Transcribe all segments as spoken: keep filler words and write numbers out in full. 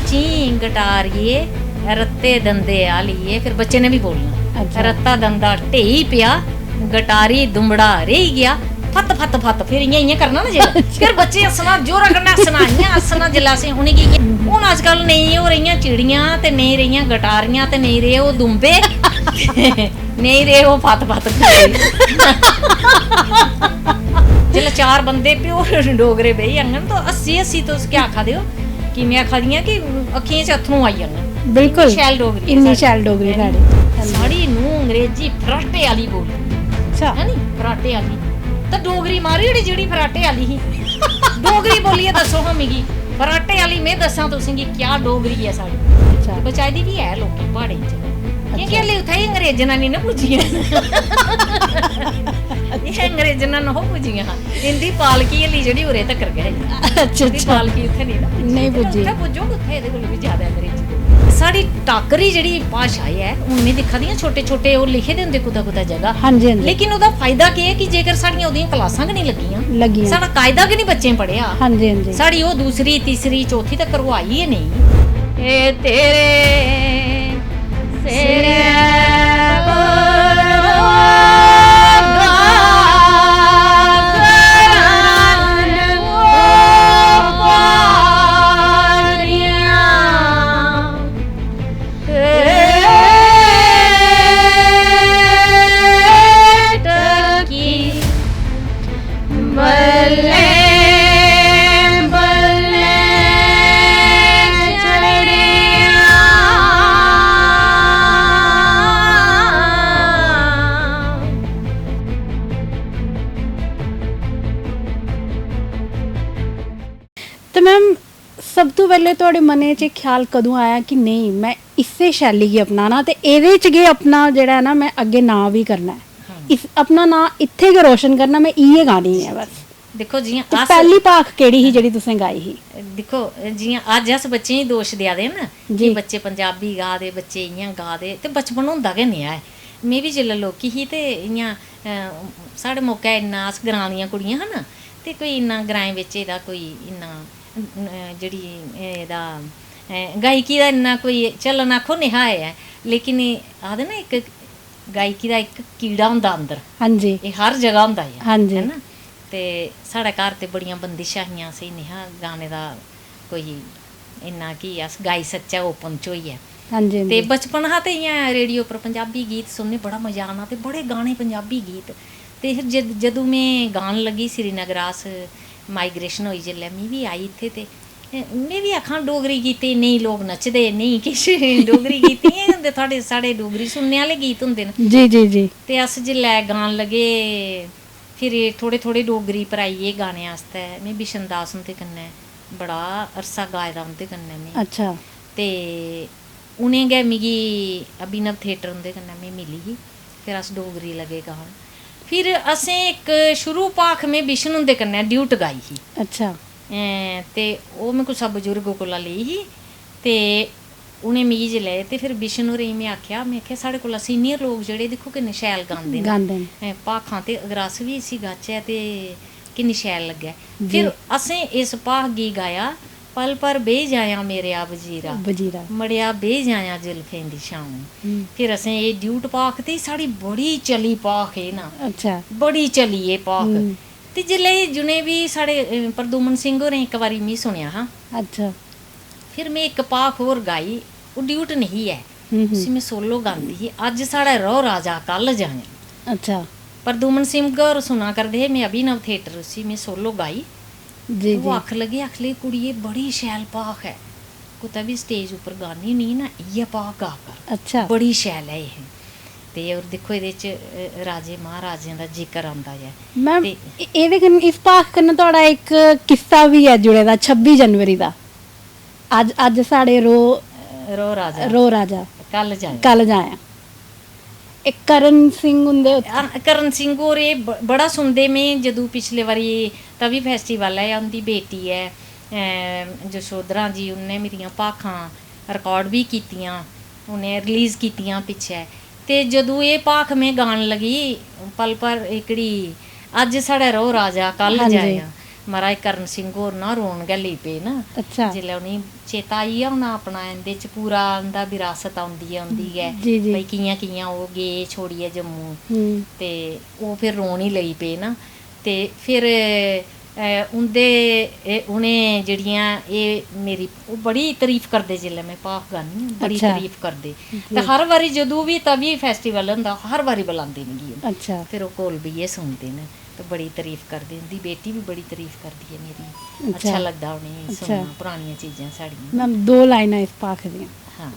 चीं गटारिये रत्ते दंदे आलिये, फिर बच्चे ने भी बोलना, अच्छा। रत्ता दंदा ढेई पिया, गटारी दुंबड़ा रेही गया, फत फत फत, फिर इ'यां इ'यां करना ना जेल्लै, फिर बच्चे हस्सना, जोरा कन्नै हस्सना, इ'यां हस्सना जेल्लै असें उ'नेंगी इ'यां। हून अजकल नेईं ओह् रेहियां चिड़ियां ते नेईं रेहियां गटारियां ते नेईं रेह् ओह् दुंबे, नेईं रेह् ओह् फत फत। जेल्लै चार बंदे प्योर डोगरे बेही जाङन तो हस्सी हस्सी तुस केह् आखा दे ओ कि में आखा दी आं कि अक्खियें च अत्थरूं आई जाङन। बिल्कुल। शैल डोगरी इन्नी साढ़ी। शैल डोगरी साढ़ी। साढ़ी नूंह अंग्रेजी फराटे आह्ली बोलदी, अच्छा। है नी? फराटे आह्ली। ते डोगरी मारी ओड़ी जेह्ड़ी फराटे आह्ली ही। डोगरी बोलियै दस्सो हां मिगी, फराटे आह्ली में दस्सां तुसेंगी क्या डोगरी ऐ साढ़ी। अच्छा। बचाई दी बी है लोकें प्हाड़ें च, क्योंकि अच्छा। हल्ली उत्थै ही अंग्रेजां निं ना पुज्जियां। एह् अंग्रेजां ना नहो पुज्जियां हां। इंदी पालकी हल्ली जेह्ड़ी उरे तक्कर गै है। अच्छा, इंदी अच्छा। पालकी उत्थै निं ना पुज्जी। नेईं पुज्जी। उत्थै पुज्जो कुत्थै, एह्दे कोल बी ज्यादा अंग्रेजी बोलदे। साढ़ी टाकरी जेह्ड़ी भाशा ऐ, हून में दिक्खा दी आं, छोटे छोटे ओह् लिखे दे होंदे कुतै कुतै जगह। हां जी, हां जी। लेकिन ओह्दा फायदा केह् ऐ कि जेकर साढ़ियां ओह्दियां क्लासां गै निं लग्गियां, लग्गियां। साढ़ा कायदा गै निं बच्चें पढ़ेआ, हां जी, हां जी। साढ़ी ओह् दूसरी, तीसरी, चौथी तक ओह् आई गै नेईं। एह् तेरे सिरै पर टकी बल्ले बल्ले चढ़िया। ते मैम, सब तू पैह्लें थुआढ़े मनै च एह् ख्याल कदूं आया कि नेईं, में इस्सै शैली गी अपनाना ते एह्दे च गै अपना जेह्ड़ा ऐ ना, में अग्गें नांऽ बी करना ऐ, इस अपना नांऽ इत्थै गै रोशन करना, में इ'यै गानी ऐ बस। दिक्खो, जि'यां ते अस पैह्ली भाख केह्ड़ी ही जेह्ड़ी तुसें गाई ही? दिक्खो, जि'यां अज्ज अस बच्चें गी दोश देआ दे न कि जी। बच्चे पंजाबी गा दे, बच्चे इ'यां गा दे, ते बचपन होंदा गै नेहा ऐ। में बी जिसलै लौह्की ही ते इ'यां, अ, साढ़े मौकै इन्ना, अस ग्रां दियां कुड़ियां हां ना, ते कोई इन्ना ग्राएं बिच्च एह्दा कोई इन्ना, अ, जेह्ड़ी एह्दा, अ, गायकी दा इन्ना कोई चलन आखो नेहा ऐ, लेकिन एह् आखदे ना, इक गायकी दा इक कीड़ा होंदा अंदर, हां जी। एह् हर जगह होंदा ऐ, हां जी। है ना? ते साढ़े घर ते बड़ियां बंदिशां हियां, असें नेहा गाने दा कोई इन्ना कि अस गाई सकचै ओपन च होइयै। हां जी, हां ते जी। बचपन हा ते इ'यां रेडियो पर पंजाबी गीत सुनने, बड़ा मजा आना ते बड़े गाने पंजाबी गीत। ते फिर जद-, जदूं में गान लगी श्रीनगर, अस माइग्रेशन होई जिसलै, में बी आई इत्थै ते, ए, में बी आखां, डोगरी गीतें नेईं लोक नचदे, नेईं किश। डोगरी गीत इ'यां गै होंदे, थुआढ़े, साढ़े डोगरी सुनने आह्ले गीत होंदे न। जी, जी, जी। ते अस जिसलै गान लगे, फिर एह् थोह्ड़े थोह्ड़े डोगरी पर आई गे गाने आस्तै। में बिशन दास हुंदे कन्नै बड़ा अरसा गाए दा, उं'दे कन्नै में। अच्छा। ते उ'नें गै मिगी, अभिनव थिएटर, उं'दे कन्नै में मिली ही। फिर अस डोगरी लगे गान। फिर असें इक शुरू भाख में बिशन हुंदे कन्नै ड्यूट गाई ही। अच्छा। ऐं, ते ओह् में कुसै बजुर्ग कोला लेई ही ते उ'नें मिगी जिसलै, ते फिर बिशन होरें गी में आखेआ, में आखेआ, "साढ़े कोला सीनियर लोक जेह्ड़े, दिक्खो किन्ने शैल गांदे न।" गांदे न। ऐं, भाखां ते अगर अस बी इसी गाचै ते किन्नी शैल लग्गै। जी। फिर असें इस भाख गी गाया, "पल भर बेही जायां मेरेआ वजीरा, वजीरा। मड़ेआ बेही जायां जुल्फें दी छाऊं।" हम्म। फिर असें एह् ड्यूट भाख, ते साढ़ी बड़ी चली भाख एह् ना, अच्छा। बड़ी चली एह् भाख। हम्म। ते जिसलै एह् जि'नें बी साढ़े, अ, प्रदुमन सिंह होरें इक बारी मी सुनेआ हा, अच्छा। फिर में इक भाख होर गाई, ओह् ड्यूट नेईं ऐ, हम्म, हम्म। उसी में सोलो गांदी ही, "अज्ज साढ़ै रौह् राजा, कल्ल जायां।" अच्छा। प्रदुमन सिंह होर सुना करदे हे, में अभिनव थिएटर, उसी में सोलो गाई। जी, ओह् जी। आखन लगे, आखन लगे, "कुड़िये, बड़ी शैल भाख ऐ, कुतै बी स्टेज उप्पर गानी नी ना, इ'यै भाख गा कर, अच्छा। बड़ी शैल ऐ एह्।" ते होर दिक्खो, एह्दे च, अ, राजे महाराजें दा जिकर आंदा ऐ। मैम, ते ए-, एह्दे कन्नै, इस भाख कन्नै थुआढ़ा इक किस्सा बी ऐ जुड़े दा, छब्बी जनवरी दा। अज्ज, अज्ज साढ़े रो, रो राजा, रो राजा, कल जायां। कल जायां। एह् करण सिंह हुंदे उत्थै। हां, करण सिंह होर एह् ब-, बड़ा सुनदे। में जदूं पिछले बारी तवी फैस्टिवल ऐ, उं'दी बेटी ऐ, अम, जशोधरा जी, उ'न्नै मेरियां भाखां रिकार्ड बी कीतियां, उ'नें रिलीज कीतियां पिच्छै। ते जदूं एह् भाख में गान लगी, पल भर एह्कड़ी, "अज्ज साढ़ै रौह् राजा, कल हां जी। जायां।" महाराज कर्ण सिंह होर ना रोन गै लेई पे ना। अच्छा। जिसलै उ'नेंगी चेता आई गेआ होना अपना, इं'दे च पूरा इं'दा विरासत औंदी ऐ, उं'दी गै, जी, जी। भई कि'यां कि'यां ओह् गे छोड़ियै जम्मू। हम्म। ते ओह् फिर रोन ही लेई पे ना। ते फिर, अ, उं'दे, ए, उ'नें जेह्ड़ियां, एह् मेरी, ओह् बड़ी तरीफ करदे, जिसलै में भाख गान्नी आं, बड़ी अच्छा। तरीफ करदे। जी। ते हर बारी जदूं बी तवी festival होंदा, हर बारी बलांदे मिगी ओह्। अच्छा। फिर ओह् कोल बेहियै सुनदे न। ते बड़ी तरीफ करदे, उं'दी बेटी बी बड़ी तरीफ करदी ऐ मेरी। अच्छा। अच्छा लगदा उ'नेंगी अच्छा। सुनना, परानियां चीजां साढ़ियां। मैम, दो लाइनां इस भाख दियां। हां।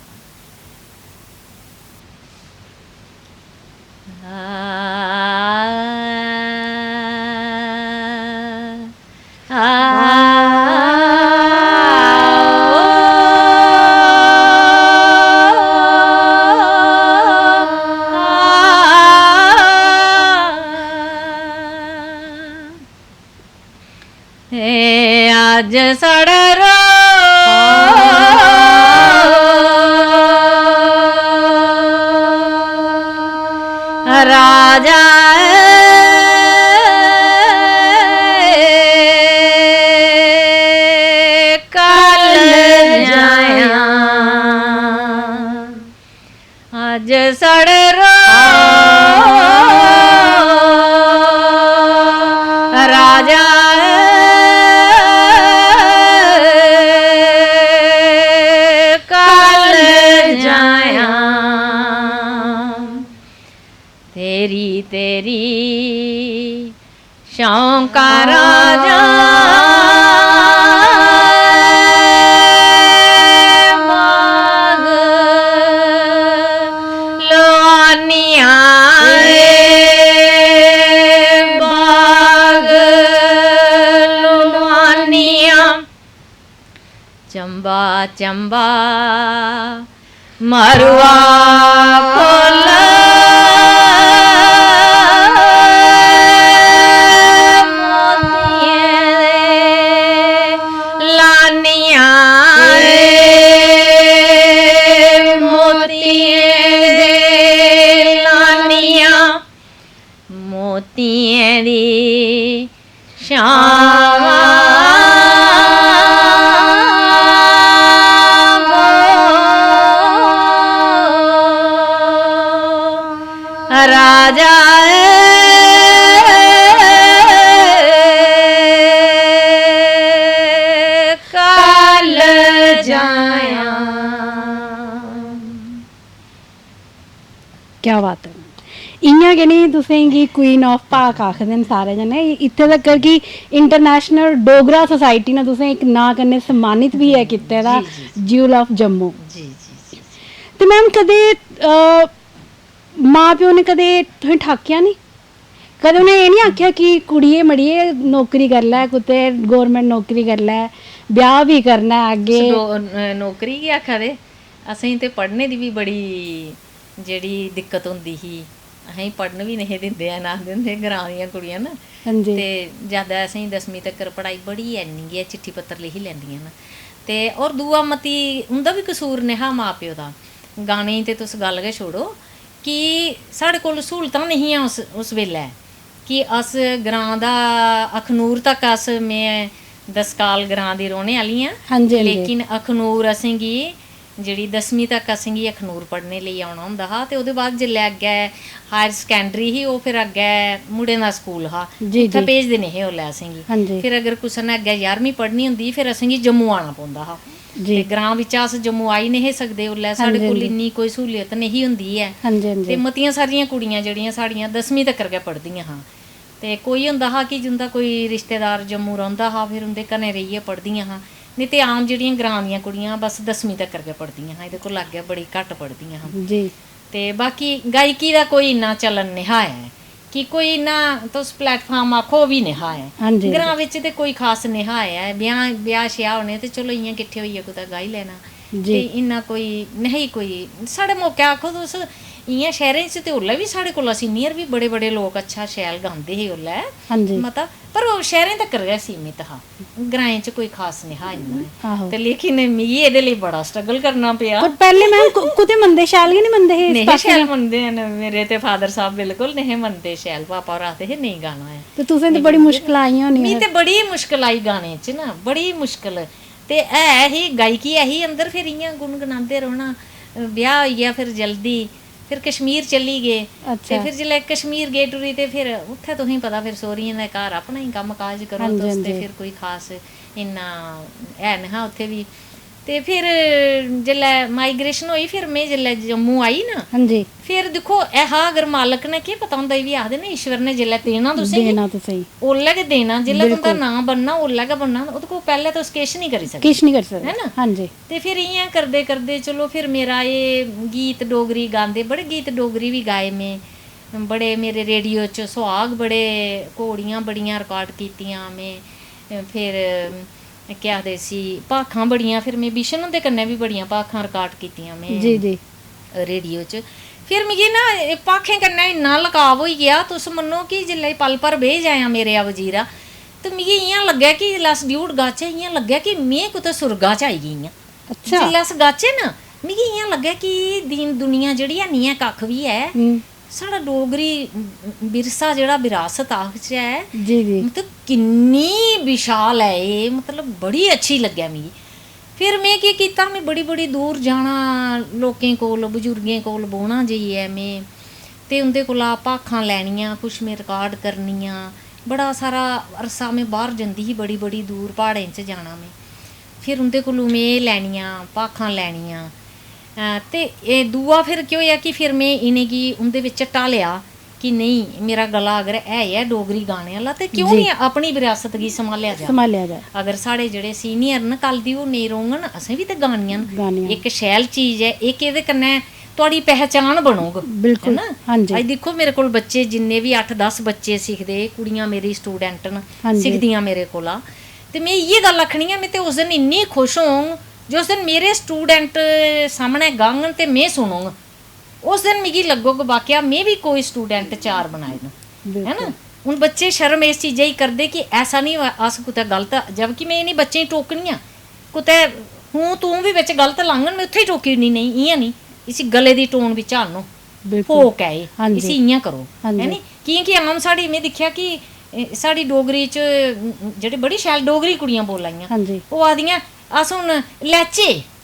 आ, आ, आ, ए अज्ज साढ़ा रो राजा ऐ, कल जायां। अज्ज साढ़े रो राजा ऐ, कल जायां। तेरी, तेरी शौंका राजा बाग लोआनियां रे, बाग लोआनियां। चंबा, चंबा, मरुआ फुल्ल मोतियें दे लानियां रे, मोतियें दे लानियां। मोतियें दी छावां राजा ऐ, कल जायां। क्या बात ऐ। इ'यां गै निं तुसें गी Queen of भाख आखदे न सारे जने। इत्थै तक्कर कि International Dogra Society ने तुसें इक नांऽ कन्नै सम्मानित बी ऐ कीते दा, जी, जी, जी। Jewel of Jammu। जी, जी, जी, जी। ते मैम, कदें, अ, मां प्यो ने कदें तुसें ठाकेआ निं? कदें उ'नें एह् निं आखेआ कि "कुड़िये, मड़िये, नौकरी करी लै कुतै, government नौकरी करी लै, ब्याह् बी करना ऐ तुस अग्गें"? डो-, न-, नौकरी गी आखा दे? असेंगी ते पढ़ने दी बी बड़ी जेह्ड़ी दिक्कत होंदी ही, असेंगी पढ़न बी नेईं हे दिंदे हैन। आखदे होंदे हे, ग्रांऽ दियां कुड़ियां ना, हां जी। ते जैदा असेंगी दसमीं तक्कर पढ़ाई बड़ी ऐनी गै, चिट्ठी पत्तर लिखी लैंदियां न। ते होर दूआ, मती उं'दा बी कसूर नेहा मां प्यो दा। गाने दी ते तुस गल्ल गै छोड़ो, कि साढ़े कोल स्हूलतां नेईं हियां उस, उस बेल्लै, कि अस ग्रांऽ दा, अखनूर तक अस, में दसकाल ग्रांऽ दी रौह्ने आह्ली आं, हां जी, हां जी। लेकिन अखनूर असेंगी जेह्ड़ी दसमीं तक असेंगी अखनूर पढ़ने लेई औना होंदा हा, ते ओह्दे बाद जेल्लै अग्गें higher secondary ही, ओह् फिर अग्गें मुड़ें दा स्कूल हा, जी, उत्थै जी। भेजदे नेईं हे उसलै असेंगी। हां जी। फिर अगर कुसै ने अग्गें ञारमीं पढ़नी होंदी ही, फिर असेंगी जम्मू आना पौंदा हा। जी। ते ग्रांऽ बिच्चा अस जम्मू आई नेईं हे सकदे उसलै, हां साढ़े जी, कोल हां जी। इन्नी कोई स्हूलियत नेईं ही होंदी ऐ। हां जी, हां जी। ते मतियां सारियां कुड़ियां जेह्ड़ियां साढ़ियां दसमीं तक्कर गै पढ़दियां हां। ते कोई होंदा हा कि जिं'दा कोई रिश्तेदार जम्मू रौंह्दा हा, फिर उं'दे घरें रेहियै पढ़दियां हां। नेईं ते आम जेह्ड़ियां ग्रांऽ दियां कुड़ियां बस दसमीं तक्कर गै पढ़दियां हां, एह्दे कोला अग्गें बड़ी घट्ट पढ़दियां हां। जी। ते बाकी गायकी दा कोई इन्ना चलन नेहा ऐ कि कोई इन्ना तुस platform आखो, ओह् बी नेहा ऐ। हां जी, हां जी। ग्रांऽ बिच्च ते कोई खास नेहा ऐ, ब्याह्, ब्याह्-श्याह् होने ते चलो इ'यां किट्ठे होइयै कुतै गाई लैना। जी। ते इन्ना कोई नेही कोई, साढ़े मौकै आखो तुस, इ'यां शैह्रें च ते उसलै बी साढ़े कोला सीनियर बी बड़े बड़े लोक अच्छा शैल गांदे हे उसलै। हां जी। मता, पर ओह् शैह्रें तक्कर गै सीमित हा, ग्राएं च कोई खास नेहा इन्ना। आहो। ते लेकिन मिगी एह्दे लेई बड़ा स्ट्रगल करना पेआ। पर पैह्ले मैम कु- कुतै मनदे, शैल गै निं मनदे हे इस नेहे पास्सै शैल दा। मनदे न मेरे ते फादर साहब, बिल्कुल नेहे मनदे शैल। पापा होर आखदे हे, "नेईं गाना ऐ।" ते तुसें ते बड़ी मुश्कल आइयां होनियां। मिगी ते बड़ी मुश्कल आई गाने च ना, बड़ी मुश्कल। ते है ही गायकी, ऐ ही अंदर, फिर इ'यां गुनगुनांदे रौह्ना। ब्याह् होई गेआ फिर जल्दी, फिर कश्मीर चली गे। अच्छा। ते फिर जिसलै कश्मीर गे टुरी, ते फिर उत्थै तुसेंगी पता, फिर सौह्रियें दे घर अपना ही कम्म काज करो हां जी, तुस, हां ते जी। फिर कोई खास इन्ना है नेहा उत्थै बी। ते फिर जिसलै माइग्रेशन होई, फिर में जिसलै जम्मू आई ना, हां जी। फिर दिक्खो, ऐ हा अगर मालक ने, केह् पता होंदा, एह् बी आखदे ना, ईश्वर ने जिसलै देना तुसेंगी, देना तुसेंगी। ओल्लै गै देना, जिसलै तुं'दा बिल्कुल। नांऽ बनना, ओल्लै गै बनना, ओह्दे कोल पैह्लें तुस किश निं करी सकदे। किश निं करी सकदे। है ना? हां जी। ते फिर इ'यां करदे करदे, चलो, फिर मेरा एह् गीत डोगरी गांदे, बड़े गीत डोगरी बी गाए में, बड़े मेरे रेडियो च सुहाग, बड़े घोड़ियां बड़ियां रिकार्ड कीतियां में, फिर केह् आखदे इसी, भाखां बड़ियां, फिर में बिशन हुंदे कन्नै बी बड़ियां भाखां रिकार्ड कीतियां में। जी, जी। रेडियो च। फिर मिगी ना एह् भाखें कन्नै इन्ना लगाव होई गेआ, तुस मन्नो कि जिसलै पल भर बेही जायां मेरे आ वजीरा, ते मिगी इ'यां लग्गेआ कि जिसलै अस ड्यूट गाचै, इ'यां लग्गेआ कि में कुतै सुर्गा च आई गेई आं। अच्छा। जिसलै अस गाचै ना, मिगी इ'यां लग्गेआ कि दीन दुनिया जेह्ड़ी ऐ, निं ऐ कक्ख बी ऐ। हम्म। साढ़ा डोगरी विरसा जेह्ड़ा, विरासत आखचै, जी, जी। मतलब, किन्नी विशाल ऐ एह्, मतलब, बड़ी अच्छी लग्गै मिगी। फिर में केह् कीता, में बड़ी बड़ी दूर जाना, लोकें कोल, बजुर्गें कोल बौह्ना जाइयै में, ते उं'दे कोला भाखां लैनियां, कुछ में रिकार्ड करनियां। बड़ा सारा अरसा में बाह्र जंदी ही, बड़ी बड़ी दूर प्हाड़ें च जाना में। फिर उं'दे कोलू में एह् लैनियां, भाखां लैनियां। अ, ते एह् दूआ फिर केह् होएआ कि फिर में इ'नेंगी उं'दे बिच्च ढालेआ कि नेईं, मेरा गला अगर है ऐ डोगरी गाने आह्ला, ते क्यों जी। निं अपनी विरासत गी सम्हालेआ जा? सम्हालेआ जा। अगर साढ़े जेह्ड़े सीनियर न, कल गी ओह् नेईं रौह्ङन, असें बी ते गानियां न। गानियां। इक शैल चीज ऐ, इक एह्दे कन्नै थुआढ़ी पहचान बनोग, बिल्कुल। है ना? हां जी। अज्ज दिक्खो, मेरे कोल बच्चे, जिन्ने बी अट्ठ दस बच्चे सिखदे, कुड़ियां मेरी स्टूडेंट न, हां जी। सिखदियां मेरे कोला। ते में इ'यै गल्ल आखनी आं, में ते उस दिन इन्नी खुश होङ, जिस दिन मेरे स्टूडेंट सामनै गाङन ते में सुनङ। उस दिन मिगी लग्गोग, वाकया में बी कोई स्टूडेंट चार बनाए न, है ना? बिल्कुल। हून बच्चे शर्म इस चीजै गी करदे कि ऐसा निं होऐ, अस कुतै गलत, जबकि में इ'नें बच्चें गी टोकनी आं, कुतै हूं तूं बी बिच गलत लाङन, में उत्थै ही टोकी ओड़नी, "नेईं, इ'यां निं, इसी गले दी टोन बिच आह्नो, बिल्कुल। फोक ऐ एह्, हां जी। इसी इ'यां करो।" हां जी। है नी? की के आम साढ़ी, में दिक्खेआ कि, ए, साढ़ी डोगरी च, उम, जेह्ड़ी बड़ी शैल डोगरी कुड़ियां बोला दियां, हां जी। ओह् आखदियां, "अस हून लैचे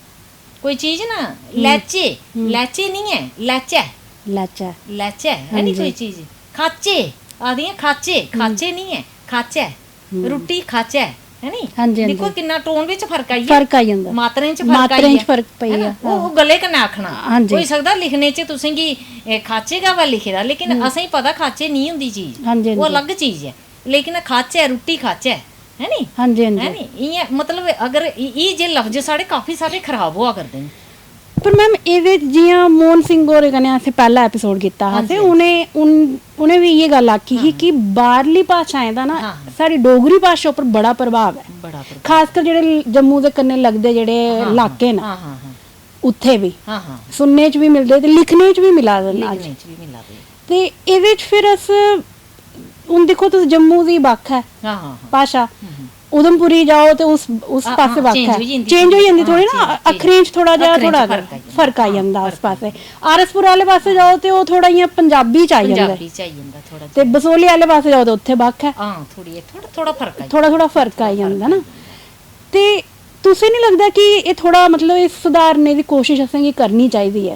कोई चीज ना, लैचे।" लैचे निं ऐ, लैचै। लैचै। लैचै, है हां नी? जी। कोई चीज, खाचे, आखदियां, "खाचे, खाचे निं ऐ, खाचै।" रुट्टी खाचै, है नी? हां जी, हां जी। दिक्खो, किन्ना टोन बिच फर्क आई गेआ। फर्क आई जंदा। मात्रें च फर्क आई मात्रें च गेआ। फर्क पेई है ना? गेआ, ओह्, हां। ओह् गले कन्नै आखना। हां जी। होई सकदा लिखने च तुसेंगी, ए, खाचे गै होऐ लिखे दा, लेकिन असेंगी पता खाचे निं होंदी चीज। हां जी, हां ओह् जी। अलग चीज ऐ। लेकिन खाचै, रुट्टी खाचै, है नी? हां जी, हां जी। है नी? इ'यां, मतलब, अगर इ-, एह् जे लफ्ज साढ़े काफी सारे खराब होआ करदे न। पर मैम, एह्दे च जि'यां मोहन सिंह होरें कन्नै असें पैह्ला एपिसोड कीता हा, हां ते जी, हां जी। उ'नें, उन-, उ'नें बी इ'यै गल्ल आखी ही कि बाह्रली भाशाएं दा ना हां, हां। साढ़ी डोगरी भाशा उप्पर बड़ा प्रभाव ऐ। बड़ा प्रभाव। खासकर जेह्ड़े जम्मू दे कन्नै लगदे जेह्ड़े हां, हां। इलाके न, हां, हां, हां। उत्थै बी हां, हां, हां। सुनने च बी मिलदे ते लिखने च बी मिला दे न अज्ज। लिखने च बी मिला दे। ते एह्दे च फिर अस, हून दिक्खो तुस, जम्मू दी बक्ख ऐ हां, हां, हां। भाशा, हम्म। उधमपुरी जाओ ते उस, उस हां, पासै हां, बक्ख change ऐ, होई जंदी चेंज होई थोह्ड़ी। जंदी थोह्ड़ी हां, ना, change, अक्खरें च थोह्ड़ा change। जेहा अक्खरें च थोह्ड़ा फर्क आई जंदा। फर्क आई जंदा उस फर्क आई पासै। आर एस पुर आह्ले पासै जाओ ते ओह् थोह्ड़ा इ'यां पंजाबी च आई जंदा ऐ। पंजाबी च आई जंदा थोह्ड़ा ते जेहा। बसोहली आह्ले पासै जाओ ते उत्थै बक्ख ऐ। हां, थोह्ड़ी, थोह्ड़ा, थोह्ड़ा फर्क आई थोह्ड़ा, थोह्ड़ा फर्क आई जंदा ना। ते तुसें निं लगदा कि एह् थोह्ड़ा, मतलब, इस सुधारने दी कोशश असेंगी करनी चाहिदी ऐ?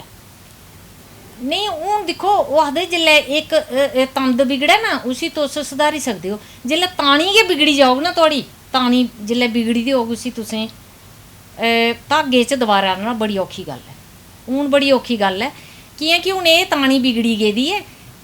नेईं, हून दिक्खो, ओह् आखदे, जिसलै इक, अ, अ, तंद बिगड़ै ना, उसी तुस सुधारी सकदे ओ। जिसलै तानी गै बिगड़ी जाग ना थुआढ़ी, तानी जिसलै बिगड़ी दी होग, उसी तुसें, अ, धागे च दबारा आह्नना बड़ी औखी गल्ल ऐ। हून बड़ी औखी गल्ल ऐ, कि'यां कि हून एह् तानी बिगड़ी गेदी ऐ।